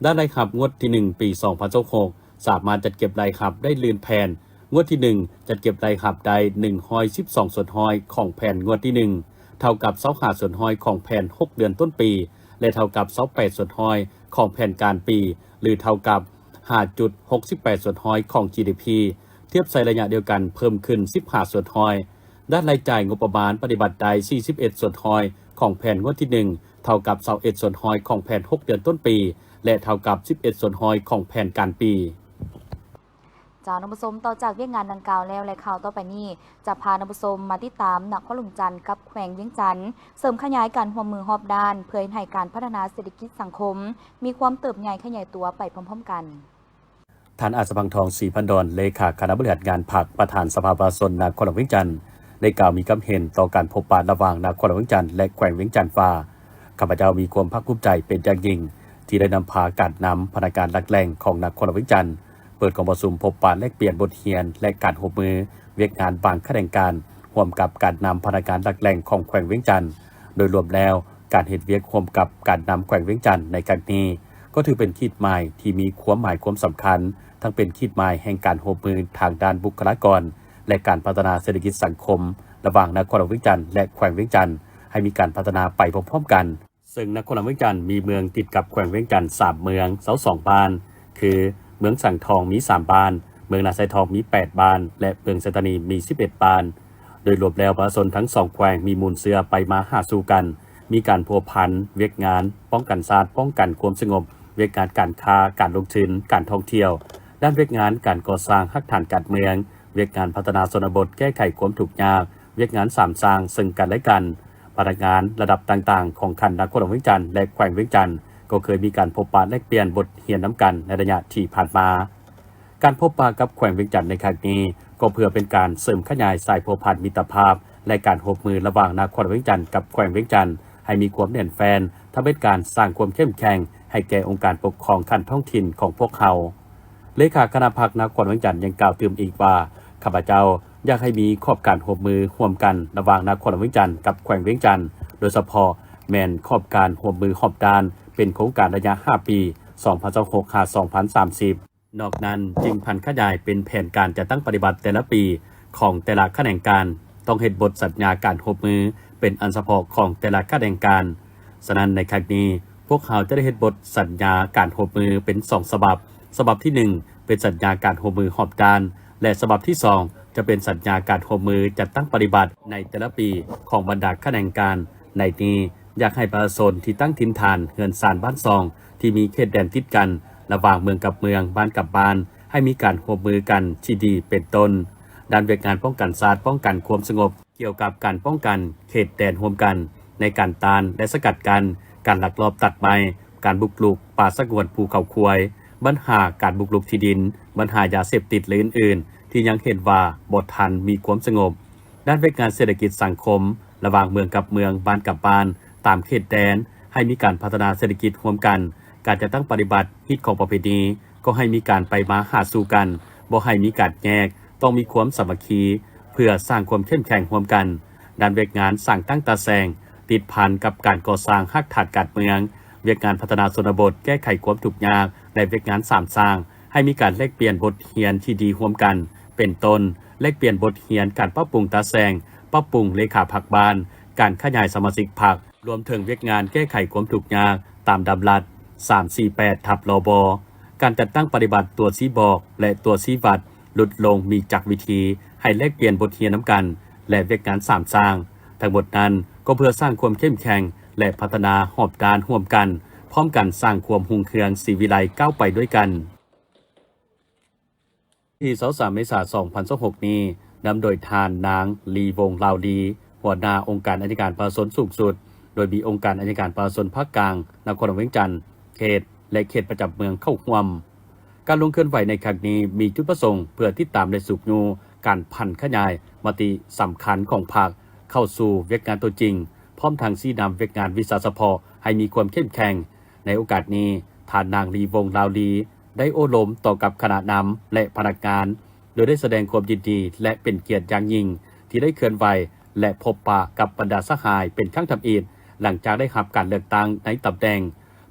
ດ້ານລາຍຮັບງວດທີໜຶ່ງ ປີສອງພັນຊາວຫົກ ສາມາດຈັດເກັບລາຍຮັບໄດ້ລື່ນແຜນ. ງວດທີໜຶ່ງ ຈັດເກັບລາຍຮັບໄດ້ໜຶ່ງຮ້ອຍສິບສອງສ່ວນຮ້ອຍຂອງແຜນງວດທີໜຶ່ງ, ເທົ່າກັບຊາວຫ້າສ່ວນຮ້ອຍຂອງແຜນຫົກເດືອນຕົ້ນປີ ແລະ ເທົ່າກັບຊາວແປດສ່ວນຮ້ອຍຂອງແຜນການປີ ຫຼື ເທົ່າກັບ ຫ້າຈຸດຫົກສິບແປດສ່ວນຮ້ອຍຂອງ ຈີດີພີ ທຽບໃສ່ໄລຍະດຽວກັນເພີ່ມຂຶ້ນສິບຫ້າສ່ວນຮ້ອຍ. ດ້ານລາຍຈ່າຍງົບປະມານປະຕິບັດໄດ້ສີ່ສິບເອັດສ່ວນຮ້ອຍຂອງແຜນງວດທີໜຶ່ງ, ເທົ່າກັບຊາວເອັດສ່ວນຮ້ອຍຂອງແຜນຫົກເດືອນຕົ້ນປີ ແລະ ເທົ່າກັບສິບເອັດສ່ວນຮ້ອຍຂອງແຜນການປີ. ເຈົ້າ ທ່ານຜູ້ຊົມ, ຕໍ່ຈາກວຽກງານດັ່ງກ່າວແລ້ວ ແລະ ຂ່າວຕໍ່ໄປນີ້ ຈະພາທ່ານຜູ້ຊົມມາຕິດຕາມນະຄອນຫຼວງວຽງຈັນກັບແຂວງວຽງຈັນ ເສີມຂະຫຍາຍການຮ່ວມມືຮອບດ້ານ ເພື່ອເຮັດໃຫ້ການພັດທະນາເສດຖະກິດສັງຄົມມີຄວາມເຕີບໃຫຍ່ຂະຫຍາຍຕົວໄປພ້ອມໆກັນ. ທ່ານ ອາດສະພັງທອງ ສີພັນດອນ ເລຂາຄະນະບໍລິຫານງານພັກ ປະທານສະພາປະຊາຊົນນະຄອນຫຼວງວຽງຈັນ ໄດ້ກ່າວມີຄຳເຫັນຕໍ່ການພົບປະລະຫວ່າງນະຄອນຫຼວງວຽງຈັນ ແລະ ແຂວງວຽງຈັນວ່າ ຂ້າພະເຈົ້າມີຄວາມພາກພູມໃຈເປັນຢ່າງຍິ່ງ ທີ່ໄດ້ນຳພາການນຳພະນັກງານຫຼັກແຫຼ່ງຂອງນະຄອນຫຼວງວຽງຈັນ ເປີດກອງປະຊຸມພົບປະແລກປ່ຽນບົດຮຽນ ແລະ ການຮ່ວມມືວຽກງານບາງຂະແໜງການ ຮ່ວມກັບການນຳພະນັກງານຫຼັກແຫຼ່ງຂອງແຂວງວຽງຈັນ. ໂດຍລວມແລ້ວ, ການເຮັດວຽກຮ່ວມກັບການນຳແຂວງວຽງຈັນໃນຄັ້ງນີ້ ກໍຖືເປັນຂີດໝາຍທີ່ມີຄວາມໝາຍຄວາມສຳຄັນ, ທັງເປັນຂີດໝາຍແຫ່ງການຮ່ວມມືທາງດ້ານບຸກຄະລາກອນ ແລະ ການພັດທະນາເສດຖະກິດສັງຄົມ ລະຫວ່າງນະຄອນຫຼວງວຽງຈັນ ແລະ ແຂວງວຽງຈັນ ໃຫ້ມີການພັດທະນາໄປພ້ອມໆກັນ. ເຊິ່ງນະຄອນຫຼວງວຽງຈັນມີເມືອງຕິດກັບແຂວງວຽງຈັນສາມເມືອງ ຊາວສອງບ້ານ ຄື ເມືອງສັງທອງມີສາມບ້ານ, ເມືອງນາຊາຍທອງມີແປດບ້ານ ແລະ ເມືອງໄຊທານີມີສິບເອັດບ້ານ. ໂດຍລວມແລ້ວ ປະຊາຊົນທັງສອງແຂວງມີມູນເຊື້ອໄປມາຫາສູ່ກັນ, ມີການພົວພັນວຽກງານປ້ອງກັນຊາດ, ປ້ອງກັນຄວາມສະຫງົບ, ວຽກງານການຄ້າ, ການລົງທຶນ, ການທ່ອງທ່ຽວ, ດ້ານວຽກງານການກໍ່ສ້າງຮາກຖານການເມືອງ, ວຽກງານພັດທະນາຊົນນະບົດ, ແກ້ໄຂຄວາມທຸກຍາກ, ວຽກງານສາມສ້າງເຊິ່ງກັນ ແລະ ກັນ. ພະນັກງານລະດັບຕ່າງໆຂອງຂັ້ນນະຄອນຫຼວງວຽງຈັນ ແລະ ແຂວງວຽງຈັນ ກໍເຄີຍມີການພົບປະແລກປ່ຽນບົດຮຽນນຳກັນໃນໄລຍະທີ່ຜ່ານມາ. ການພົບປະກັບແຂວງວຽງຈັນໃນຄັ້ງນີ້ ກໍເພື່ອເປັນການເສີມຂະຫຍາຍສາຍພົວພັນມິດຕະພາບ ແລະ ການຮ່ວມມືລະຫວ່າງນະຄອນຫຼວງວຽງຈັນກັບແຂວງວຽງຈັນ ໃຫ້ມີຄວາມແໜ້ນແຟ້ນ, ທັງເປັນການສ້າງຄວາມເຂັ້ມແຂງໃຫ້ແກ່ອົງການປົກຄອງຂັ້ນທ້ອງຖິ່ນຂອງພວກເຮົາ. ເລຂາຄະນະພັກນະຄອນຫຼວງວຽງຈັນຍັງກ່າວຕື່ມອີກວ່າ, ຂ້າພະເຈົ້າຢາກໃຫ້ມີຂອບການຮ່ວມມືຮ່ວມກັນລະຫວ່າງນະຄອນຫຼວງວຽງຈັນກັບແຂວງວຽງຈັນ, ໂດຍສະເພາະແມ່ນຂອບການຮ່ວມມືຮອບດ້ານ ເປັນໂຄງການໄລຍະຫ້າປີ ສອງພັນຊາວຫົກ ຫາ ສອງພັນສາມສິບ. ນອກນັ້ນຈຶ່ງຜັນຂະຫຍາຍເປັນແຜນການຈັດຕັ້ງປະຕິບັດແຕ່ລະປີຂອງແຕ່ລະຂະແໜງການ, ຕ້ອງເຮັດບົດສັນຍາການຮ່ວມມືເປັນອັນສະເພາະຂອງແຕ່ລະຂະແໜງການ. ສະນັ້ນໃນຄັ້ງນີ້ ພວກເຮົາຈະໄດ້ເຮັດບົດສັນຍາການຮ່ວມມືເປັນສອງສະບັບ, ສະບັບທີໜຶ່ງເປັນສັນຍາການຮ່ວມມືຮອບດ້ານ ແລະ ສະບັບທີສອງຈະເປັນສັນຍາການຮ່ວມມືຈັດຕັ້ງປະຕິບັດໃນແຕ່ລະປີຂອງບັນດາຂະແໜງການ. ໃນນີ້ ຢາກໃຫ້ປະຊາຊົນທີ່ຕັ້ງຖິ່ນຖານເຮືອນຊານບ້ານຊ່ອງ ທີ່ມີເຂດແດນຕິດກັນລະຫວ່າງເມືອງກັບເມືອງ, ບ້ານກັບບ້ານ ໃຫ້ມີການຮ່ວມມືກັນທີ່ດີເປັນຕົ້ນ ດ້ານວຽກງານປ້ອງກັນຊາດ, ປ້ອງກັນຄວາມສະຫງົບ, ກ່ຽວກັບການປ້ອງກັນເຂດແດນຮ່ວມກັນ ໃນການຕ້ານ ແລະ ສະກັດກັ້ນການລັກລອບຕັດໄມ້, ການບຸກລຸກປ່າສະຫງວນພູເຂົາຄວາຍ, ບັນຫາການບຸກລຸກທີ່ດິນ, ບັນຫາຢາເສບຕິດ ແລະ ອື່ນໆ ທີ່ຍັງເຫັນວ່າບໍ່ທັນມີຄວາມສະຫງົບ. ດ້ານວຽກງານເສດຖະກິດສັງຄົມ ລະຫວ່າງເມືອງກັບເມືອງ, ບ້ານກັບບ້ານ, ຕາມເຂດແດນ ໃຫ້ມີການພັດທະນາເສດຖະກິດຮ່ວມກັນ, ການຈັດຕັ້ງປະຕິບັດຮີດຄອງປະເພນີ ກໍໃຫ້ມີການໄປມາຫາສູ່ກັນ, ບໍ່ໃຫ້ມີການແຍກ, ຕ້ອງມີຄວາມສາມັກຄີ ເພື່ອສ້າງຄວາມເຂັ້ມແຂງຮ່ວມກັນ. ດ້ານວຽກງານສ້າງຕັ້ງຕາແສງ ຕິດພັນກັບການກໍ່ສ້າງຮາກຖານການເມືອງ, ວຽກງານພັດທະນາຊົນນະບົດ, ແກ້ໄຂຄວາມທຸກຍາກ ແລະ ວຽກງານສາມສ້າງ ໃຫ້ມີການແລກປ່ຽນບົດຮຽນທີ່ດີຮ່ວມກັນ ເປັນຕົ້ນ ແລກປ່ຽນບົດຮຽນການປັບປຸງຕາແສງ, ປັບປຸງເລຂາພັກບ້ານ, ການຂະຫຍາຍສະມາຊິກພັກ, ລວມເຖິງວຽກງານແກ້ໄຂຄວາມທຸກຍາກຕາມດຳລັດ ສາມສີ່ແປດ ທັບ ລບ, ການຈັດຕັ້ງປະຕິບັດຕົວຊີ້ບອກ ແລະ ຕົວຊີ້ວັດ ຫຼຸດລົງມີຈັກວິທີ ໃຫ້ແລກປ່ຽນບົດຮຽນນຳກັນ ແລະ ວຽກງານສາມສ້າງ. ທັງໝົດນັ້ນກໍເພື່ອສ້າງຄວາມເຂັ້ມແຂງ ແລະ ພັດທະນາຮອບດ້ານຮ່ວມກັນ, ພ້ອມກັນສ້າງຄວາມຮຸ່ງເຮືອງສີວິໄລກ້າວໄປດ້ວຍກັນ. ທີຊາວສາມ ເມສາ ສອງພັນຊາວຫົກນີ້ ນຳໂດຍທ່ານນາງ ລີ ວົງລາວລີ ຫົວໜ້າອົງການໄອຍະການປະຊາຊົນສູງສຸດ, ໂດຍມີອົງການໄອຍະການປະຊາຊົນພາກກາງ, ນະຄອນຫຼວງວຽງຈັນ, ເຂດ ແລະ ເຂດປະຈຳເມືອງເຂົ້າຮ່ວມ. ການລົງເຄື່ອນໄຫວໃນຄັ້ງນີ້ ມີຈຸດປະສົງເພື່ອຕິດຕາມ ແລະ ຊຸກຍູ້ການຜັນຂະຫຍາຍມະຕິສຳຄັນຂອງພັກເຂົ້າສູ່ວຽກງານຕົວຈິງ, ພ້ອມທັງຊີ້ນຳວຽກງານວິຊາສະເພາະໃຫ້ມີຄວາມເຂັ້ມແຂງ. ໃນໂອກາດນີ້, ທ່ານນາງ ລີ ວົງລາວລີ ໄດ້ໂອ້ລົມຕໍ່ກັບຄະນະນຳ ແລະ ພະນັກງານ, ໂດຍໄດ້ສະແດງຄວາມຍິນດີ ແລະ ເປັນກຽດຢ່າງຍິ່ງທີ່ໄດ້ເຄື່ອນໄຫວ ແລະ ພົບປະກັບບັນດາສະຫາຍເປັນຄັ້ງທຳອິດ ຫຼັງຈາກໄດ້ຮັບການເລືອກຕັ້ງໃນຕຳແໜ່ງ,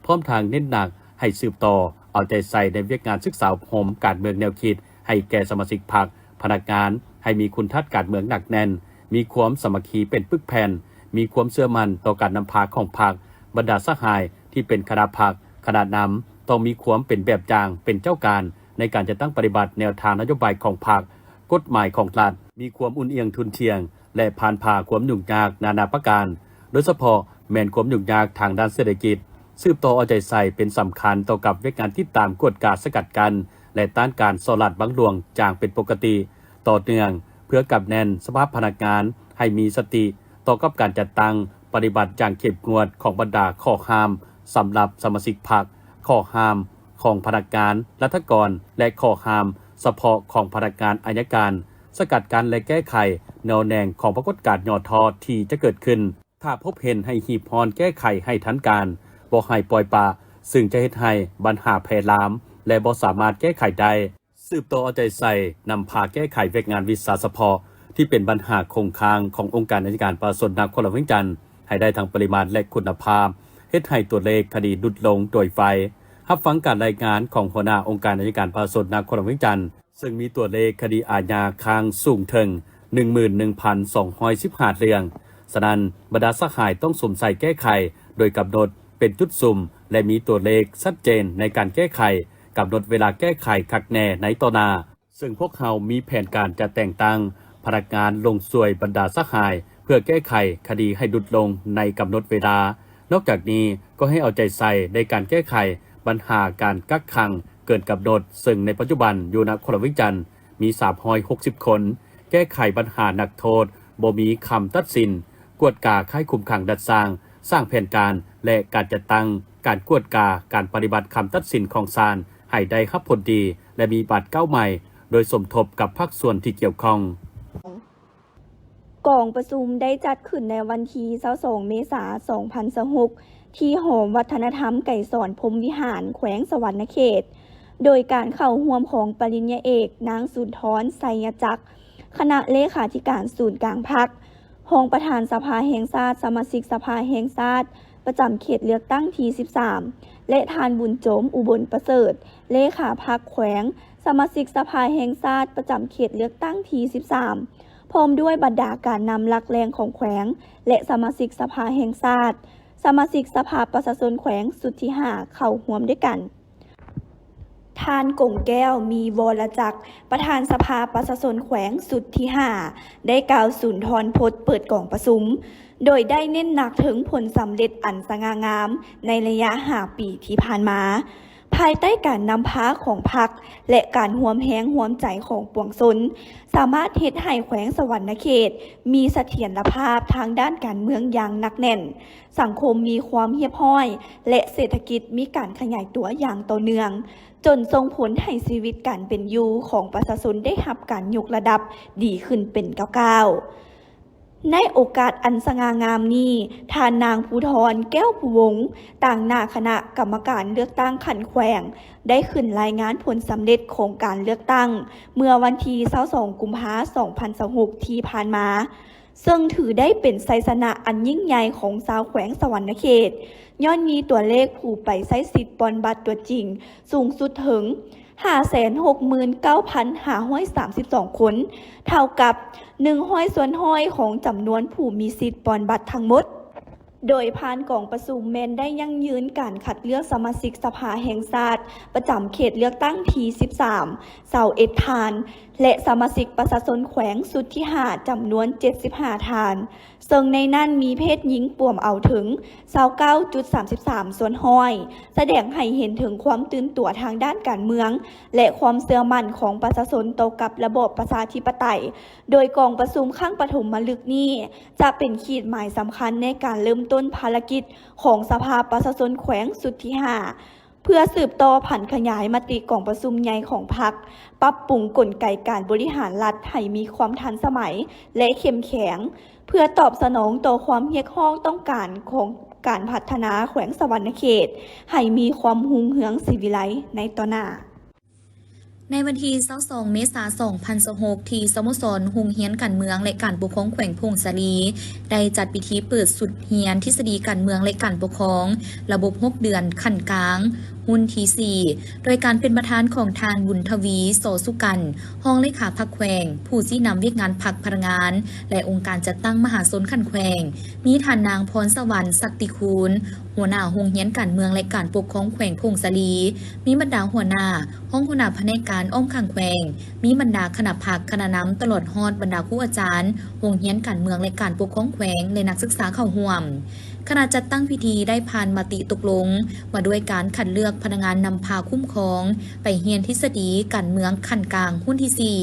ພ້ອມທັງເນັ້ນໜັກໃຫ້ສືບຕໍ່ເອົາໃຈໃສ່ໃນວຽກງານສຶກສາອົບຮົມການເມືອງແນວຄິດໃຫ້ແກ່ສະມາຊິກພັກ, ພະນັກງານ ໃຫ້ມີຄຸນທັດການເມືອງໜັກແໜ້ນ, ມີຄວາມສາມັກຄີເປັນປຶກແຜ່ນ, ມີຄວາມເຊື່ອໝັ້ນຕໍ່ການນຳພາຂອງພັກ, ບັນດາສະຫາຍ ທີ່ເປັນຄະນະພັກ, ຄະນະນຳ ຕ້ອງມີຄວາມເປັນແບບຢ່າງ, ເປັນເຈົ້າການໃນການຈັດຕັ້ງປະຕິບັດແນວທາງນະໂຍບາຍຂອງພັກ, ກົດໝາຍຂອງລັດ, ມີຄວາມອຸ່ນອຽງທຸ່ນທ່ຽງ ແລະ ຜ່ານຜ່າຄວາມຫຍຸ້ງຍາກນານາປະການ, ໂດຍສະເພາະແມ່ນຄວາມຫຍຸ້ງຍາກທາງດ້ານເສດຖະກິດ, ສືບຕໍ່ເອົາໃຈໃສ່ເປັນສຳຄັນຕໍ່ກັບວຽກງານຕິດຕາມ, ກວດກາ, ສະກັດກັ້ນ ແລະ ຕ້ານການສໍ້ລາດບັງຫຼວງຢ່າງເປັນປົກກະຕິຕໍ່ເນື່ອງ, ເພື່ອກຳແໜ້ນສະພາບພະນັກງານໃຫ້ມີສະຕິຕໍ່ກັບການຈັດຕັ້ງປະຕິບັດຢ່າງເຂັ້ມງວດຂອງບັນດາຂໍ້ຫ້າມສຳລັບສະມາຊິກພັກ, ຂໍ້ຫ້າມຂອງພະນັກງານລັດຖະກອນ ແລະ ຂໍ້ຫ້າມສະເພາະຂອງພະນັກງານໄອຍະການ, ສະກັດກັ້ນ ແລະ ແກ້ໄຂໜໍ່ແໜງຂອງປາກົດການຫຍໍ້ທໍ້ທີ່ຈະເກີດຂຶ້ນ. ຖ້າພົບເຫັນໃຫ້ຮີບຮ້ອນແກ້ໄຂໃຫ້ທັນການ, ບໍ່ໃຫ້ປ່ອຍປະ, ຊຶ່ງຈະເຮັດໃຫ້ບັນຫາແຜ່ລາມ ແລະ ບໍ່ສາມາດແກ້ໄຂໄດ້. ສືບຕໍ່ເອົາໃຈໃສ່ນຳພາແກ້ໄຂວຽກງານວິຊາສະເພາະທີ່ເປັນບັນຫາຄົງຄ້າງຂອງອົງການໄອຍະການປະຊາຊົນນະຄອນຫຼວງວຽງຈັນໃຫ້ໄດ້ທັງປະລິມານ ແລະ ຄຸນນະພາບ, ເຮັດໃຫ້ຕົວເລກຄະດີຫຼຸດລົງໂດຍໄວ. ຮັບຟັງການລາຍງານຂອງຫົວໜ້າອົງການໄອຍະການປະຊາຊົນນະຄອນຫຼວງວຽງຈັນ, ເຊິ່ງມີຕົວເລກຄະດີອາຍາຄ້າງສູງເຖິງ ໜຶ່ງໝື່ນໜຶ່ງພັນສອງຮ້ອຍສິບຫ້າເລື່ອງ. ສະນັ້ນ, ບັນດາສະຫາຍຕ້ອງສຸມໃສ່ແກ້ໄຂໂດຍກຳນົດເປັນຈຸດສຸມ ແລະ ມີຕົວເລກຊັດເຈນໃນການແກ້ໄຂ, ກຳນົດເວລາແກ້ໄຂຄັກແນ່ໃນຕໍ່ໜ້າ. ເຊິ່ງພວກເຮົາມີແຜນການຈະແຕ່ງຕັ້ງພະນັກງານລົງຊ່ວຍບັນດາສະຫາຍ ເພື່ອແກ້ໄຂຄະດີໃຫ້ຫຼຸດລົງໃນກຳນົດເວລາ. ນອກຈາກນີ້, ກໍໃຫ້ເອົາໃຈໃສ່ໃນການແກ້ໄຂບັນຫາການກັກຂັງເກີນກຳນົດ, ເຊິ່ງໃນປັດຈຸບັນຢູ່ນະຄອນຫຼວງວຽງຈັນມີສາມຮ້ອຍຫົກສິບຄົນ, ແກ້ໄຂບັນຫານັກໂທດບໍ່ມີຄຳຕັດສິນ, ກວດກາຄ້າຍຄຸມຂັງດັດສ້າງ, ສ້າງແຜນການ ແລະ ການຈັດຕັ້ງການກວດກາການປະຕິບັດຄຳຕັດສິນຂອງສານໃຫ້ໄດ້ຮັບຜົນດີ ແລະ ມີບາດກ້າວໃໝ່ ໂດຍສົມທົບກັບພາກສ່ວນທີ່ກ່ຽວຂ້ອງ. ກອງປະຊຸມໄດ້ຈັດຂຶ້ນໃນວັນທີຊາວສອງເມສາສອງພັນຊາວຫົກ ທີ່ຫໍວັດທະນະທຳໄກສອນພົມວິຫານ ແຂວງສະຫວັນນະເຂດ ໂດຍການເຂົ້າຮ່ວມຂອງປະລິນຍາເອກ ນາງ ສຸນທອນ ໄຊຍະຈັກ ຄະນະເລຂາທິການສູນກາງພັກ, ຮອງປະທານສະພາແຫ່ງຊາດ, ສະມາຊິກສະພາແຫ່ງຊາດ ປະຈຳເຂດເລືອກຕັ້ງທີສິບສາມ ແລະ ທ່ານ ບຸນໂຈມ ອຸບົນປະເສີດ ເລຂາພັກແຂວງ, ສະມາຊິກສະພາແຫ່ງຊາດປະຈຳເຂດເລືອກຕັ້ງທີສິບສາມ ພ້ອມດ້ວຍບັນດາການນຳຫຼັກແຫຼ່ງຂອງແຂວງ ແລະ ສະມາຊິກສະພາແຫ່ງຊາດ, ສະມາຊິກສະພາປະຊາຊົນແຂວງຊຸດທີຫ້າ ເຂົ້າຮ່ວມດ້ວຍກັນ. ທ່ານ ກົງແກ້ວ ມີວໍລະຈັກ ປະທານສະພາປະຊາຊົນແຂວງຊຸດທີຫ້າ ໄດ້ກ່າວສຸນທອນພົດເປີດກອງປະຊຸມ, ໂດຍໄດ້ເນັ້ນໜັກເຖິງຜົນສຳເລັດອັນສະຫງ່າງາມໃນໄລຍະຫ້າປີທີ່ຜ່ານມາ, ພາຍໃຕ້ການນຳພາຂອງພັກ ແລະ ການຮ່ວມແຮງຮ່ວມໃຈຂອງປວງຊົນ, ສາມາດເຮັດໃຫ້ແຂວງສະຫວັນນະເຂດມີສະຖຽນລະພາບທາງດ້ານການເມືອງຢ່າງໜັກແໜ້ນ, ສັງຄົມມີຄວາມຮຽບຮ້ອຍ ແລະ ເສດຖະກິດມີການຂະຫຍາຍຕົວຢ່າງຕໍ່ເນື່ອງ, ຈົນສົ່ງຜົນໃຫ້ຊີວິດການເປັນຢູ່ຂອງປະຊາຊົນໄດ້ຮັບການຍົກລະດັບດີຂຶ້ນເປັນກ້າວໆ. ໃນໂອກາດອັນສະຫງ່າງາມນີ້, ທ່ານນາງ ພູທອນ ແກ້ວພູວົງ, ຕາງໜ້າຄະນະກຳມະການເລືອກຕັ້ງຂັ້ນແຂວງ ໄດ້ຂຶ້ນລາຍງານຜົນສຳເລັດຂອງການເລືອກຕັ້ງ ເມື່ອວັນທີຊາວສອງ ກຸມພາ ສອງພັນຊາວຫົກ ທີ່ຜ່ານມາ, ເຊິ່ງຖືໄດ້ເປັນໄຊຊະນະອັນຍິ່ງໃຫຍ່ຂອງຊາວແຂວງສະຫວັນນະເຂດ, ຍ້ອນມີຕົວເລກຜູ້ໄປໃຊ້ສິດປ່ອນບັດຕົວຈິງສູງສຸດເຖິງ ຫ້າແສນຫົກໝື່ນເກົ້າພັນຫ້າຮ້ອຍສາມສິບສອງຄົນ, ເທົ່າກັບ ໜຶ່ງຮ້ອຍສ່ວນຮ້ອຍຂອງຈຳນວນຜູ້ມີສິດປ່ອນບັດທັງໝົດ. ໂດຍຜ່ານກອງປະຊຸມແມ່ນໄດ້ຢັ້ງຢືນການຄັດເລືອກສະມາຊິກສະພາແຫ່ງຊາດປະຈຳເຂດເລືອກຕັ້ງທີສິບສາມ ຊາວເອັດທ່ານ ແລະ ສະມາຊິກປະຊາຊົນແຂວງຊຸດທີຫ້າ ຈຳນວນເຈັດສິບຫ້າທ່ານ, ເຊິ່ງໃນນັ້ນມີເພດຍິງປວມເອົາເຖິງ ຊາວເກົ້າຈຸດສາມສິບສາມສ່ວນຮ້ອຍ, ສະແດງໃຫ້ເຫັນເຖິງຄວາມຕື່ນຕົວທາງດ້ານການເມືອງ ແລະ ຄວາມເຊື່ອໝັ້ນຂອງປະຊາຊົນຕໍ່ກັບລະບອບປະຊາທິປະໄຕ, ໂດຍກອງປະຊຸມຄັ້ງປະຖົມມະລຶກນີ້ ຈະເປັນຂີດໝາຍສຳຄັນໃນການເລີ່ມຕົ້ນພາລະກິດຂອງສະພາປະຊາຊົນແຂວງຊຸດທີຫ້າ ເພື່ອສືບຕໍ່ຜັນຂະຫຍາຍມະຕິກອງປະຊຸມໃຫຍ່ຂອງພັກ, ປັບປຸງກົນໄກການບໍລິຫານລັດໃຫ້ມີຄວາມທັນສະໄໝ ແລະ ເຂັ້ມແຂງ, ເພື່ອຕອບສະໜອງຕໍ່ຄວາມຮຽກຮ້ອງຕ້ອງການຂອງການພັດທະນາແຂວງສະຫວັນນະເຂດ ໃຫ້ມີຄວາມຮຸ່ງເຮືອງສີວິໄລໃນຕໍ່ໜ້າ. ໃນວັນທີຊາວສອງ ເມສາ ສອງພັນຊາວຫົກ ທີ່ສະໂມສອນໂຮງຮຽນການເມືອງ ແລະ ການປົກຄອງແຂວງຜົ້ງສາລີ ໄດ້ຈັດພິທີເປີດຊຸດຮຽນທິດສະດີການເມືອງ ແລະ ການປົກຄອງ ລະບົບຫົກເດືອນຂັ້ນກາງ ຮຸ່ນທີສີ່ ໂດຍການເປັນປະທານຂອງທ່ານ ບຸນທະວີ ສໍສຸກັນ ຮອງເລຂາພັກແຂວງ, ຜູ້ຊີ້ນຳວຽກງານພັກພະນັກງານ ແລະ ອົງການຈັດຕັ້ງມະຫາຊົນຂັ້ນແຂວງ, ມີທ່ານນາງ ພອນສະຫວັນ ສັກຕິຄູນ ຫົວໜ້າໂຮງຮຽນການເມືອງ ແລະ ການປົກຄອງແຂວງຜົ້ງສາລີ, ມີບັນດາຫົວໜ້າ, ຮອງຫົວໜ້າພະແນກການອ້ອມຂ້າງແຂວງ, ມີບັນດາຄະນະພັກ, ຄະນະນຳ ຕະຫຼອດຮອດບັນດາຄູອາຈານໂຮງຮຽນການເມືອງ ແລະ ການປົກຄອງແຂວງ ແລະ ນັກສຶກສາເຂົ້າຮ່ວມ. ຄະນະຈັດຕັ້ງພິທີໄດ້ຜ່ານມະຕິຕົກລົງວ່າດ້ວຍການຄັດເລືອກພະນັກງານນຳພາຄຸ້ມຄອງໄປຮຽນທິດສະດີການເມືອງຂັ້ນກາງຮຸ່ນທີສີ່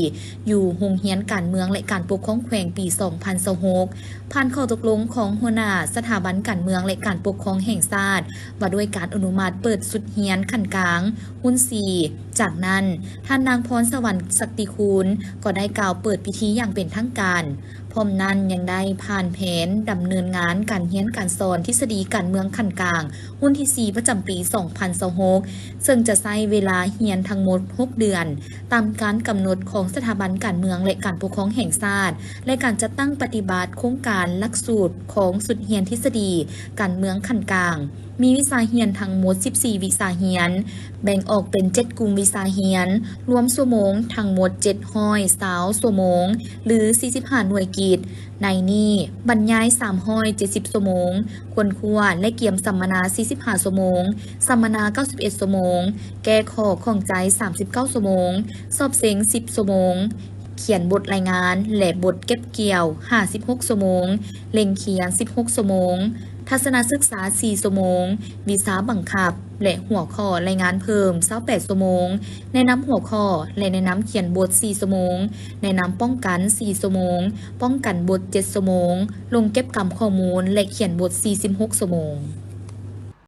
ຢູ່ໂຮງຮຽນການເມືອງ ແລະ ການປົກຄອງແຂວງປີສອງພັນຊາວຫົກ ຜ່ານຂໍ້ຕົກລົງຂອງຫົວໜ້າສະຖາບັນການເມືອງ ແລະ ການປົກຄອງແຫ່ງຊາດ ວ່າດ້ວຍການອະນຸມັດເປີດຊຸດຮຽນຂັ້ນກາງຮຸ່ນສີ່. ຈາກນັ້ນ, ທ່ານນາງ ພອນສະຫວັນ ສັກຕິຄູນ ກໍໄດ້ກ່າວເປີດພິທີຢ່າງເປັນທາງການ. ພ້ອມນັ້ນຍັງໄດ້ຜ່ານແຜນດຳເນີນງານການຮຽນການສອນທິດສະດີການເມືອງຂັ້ນກາງຮຸ່ນທີສີ່ ປະຈຳປີສອງພັນຊາວຫົກ ເຊິ່ງຈະໃຊ້ເວລາຮຽນທັງໝົດຫົກເດືອນ ຕາມການກຳນົດຂອງສະຖາບັນການເມືອງ ແລະ ການປົກຄອງແຫ່ງຊາດ ແລະ ການຈັດຕັ້ງປະຕິບັດໂຄງການຫຼັກສູດຂອງຊຸດຮຽນທິດສະດີການເມືອງຂັ້ນກາງ. ມີວິຊາຮຽນທັງໝົດສິບສີ່ວິຊາຮຽນ, ແບ່ງອອກເປັນເຈັດກຸ່ມວິຊາຮຽນ, ລວມຊົ່ວໂມງທັງໝົດເຈັດຮ້ອຍຊາວຊົ່ວໂມງ ຫຼື ສີ່ສິບຫ້າໜ່ວຍກິດ. ໃນນີ້ບັນຍາຍສາມຮ້ອຍເຈັດສິບຊົ່ວໂມງ, ຄົ້ນຄວ້າ ແລະ ກຽມສຳມະນາສີ່ສິບຫ້າຊົ່ວໂມງ, ສຳມະນາເກົ້າສິບເອັດຊົ່ວໂມງ, ແກ້ຂໍ້ຂ້ອງໃຈສາມສິບເກົ້າຊົ່ວໂມງ, ສອບເສັງສິບຊົ່ວໂມງ, ຂຽນບົດລາຍງານ ແລະ ບົດເກັບກ່ຽວຫ້າສິບຫົກຊົ່ວໂມງ, ເລັ່ງຂຽນສິບຫົກຊົ່ວໂມງ, ທັດສະນະສຶກສາສີ່ຊົ່ວໂມງ, ວິຊາບັງຄັບ ແລະ ຫົວຂໍ້ລາຍງານເພີ່ມຊາວແປດຊົ່ວໂມງ, ແນະນຳຫົວຂໍ້ ແລະ ແນະນຳຂຽນບົດສີ່ຊົ່ວໂມງ, ແນະນຳປ້ອງກັນສີ່ຊົ່ວໂມງ, ປ້ອງກັນບົດເຈັດຊົ່ວໂມງ, ລົງເກັບກຳຂໍ້ມູນ ແລະ ຂຽນບົດສີ່ສິບຫົກຊົ່ວໂມງ.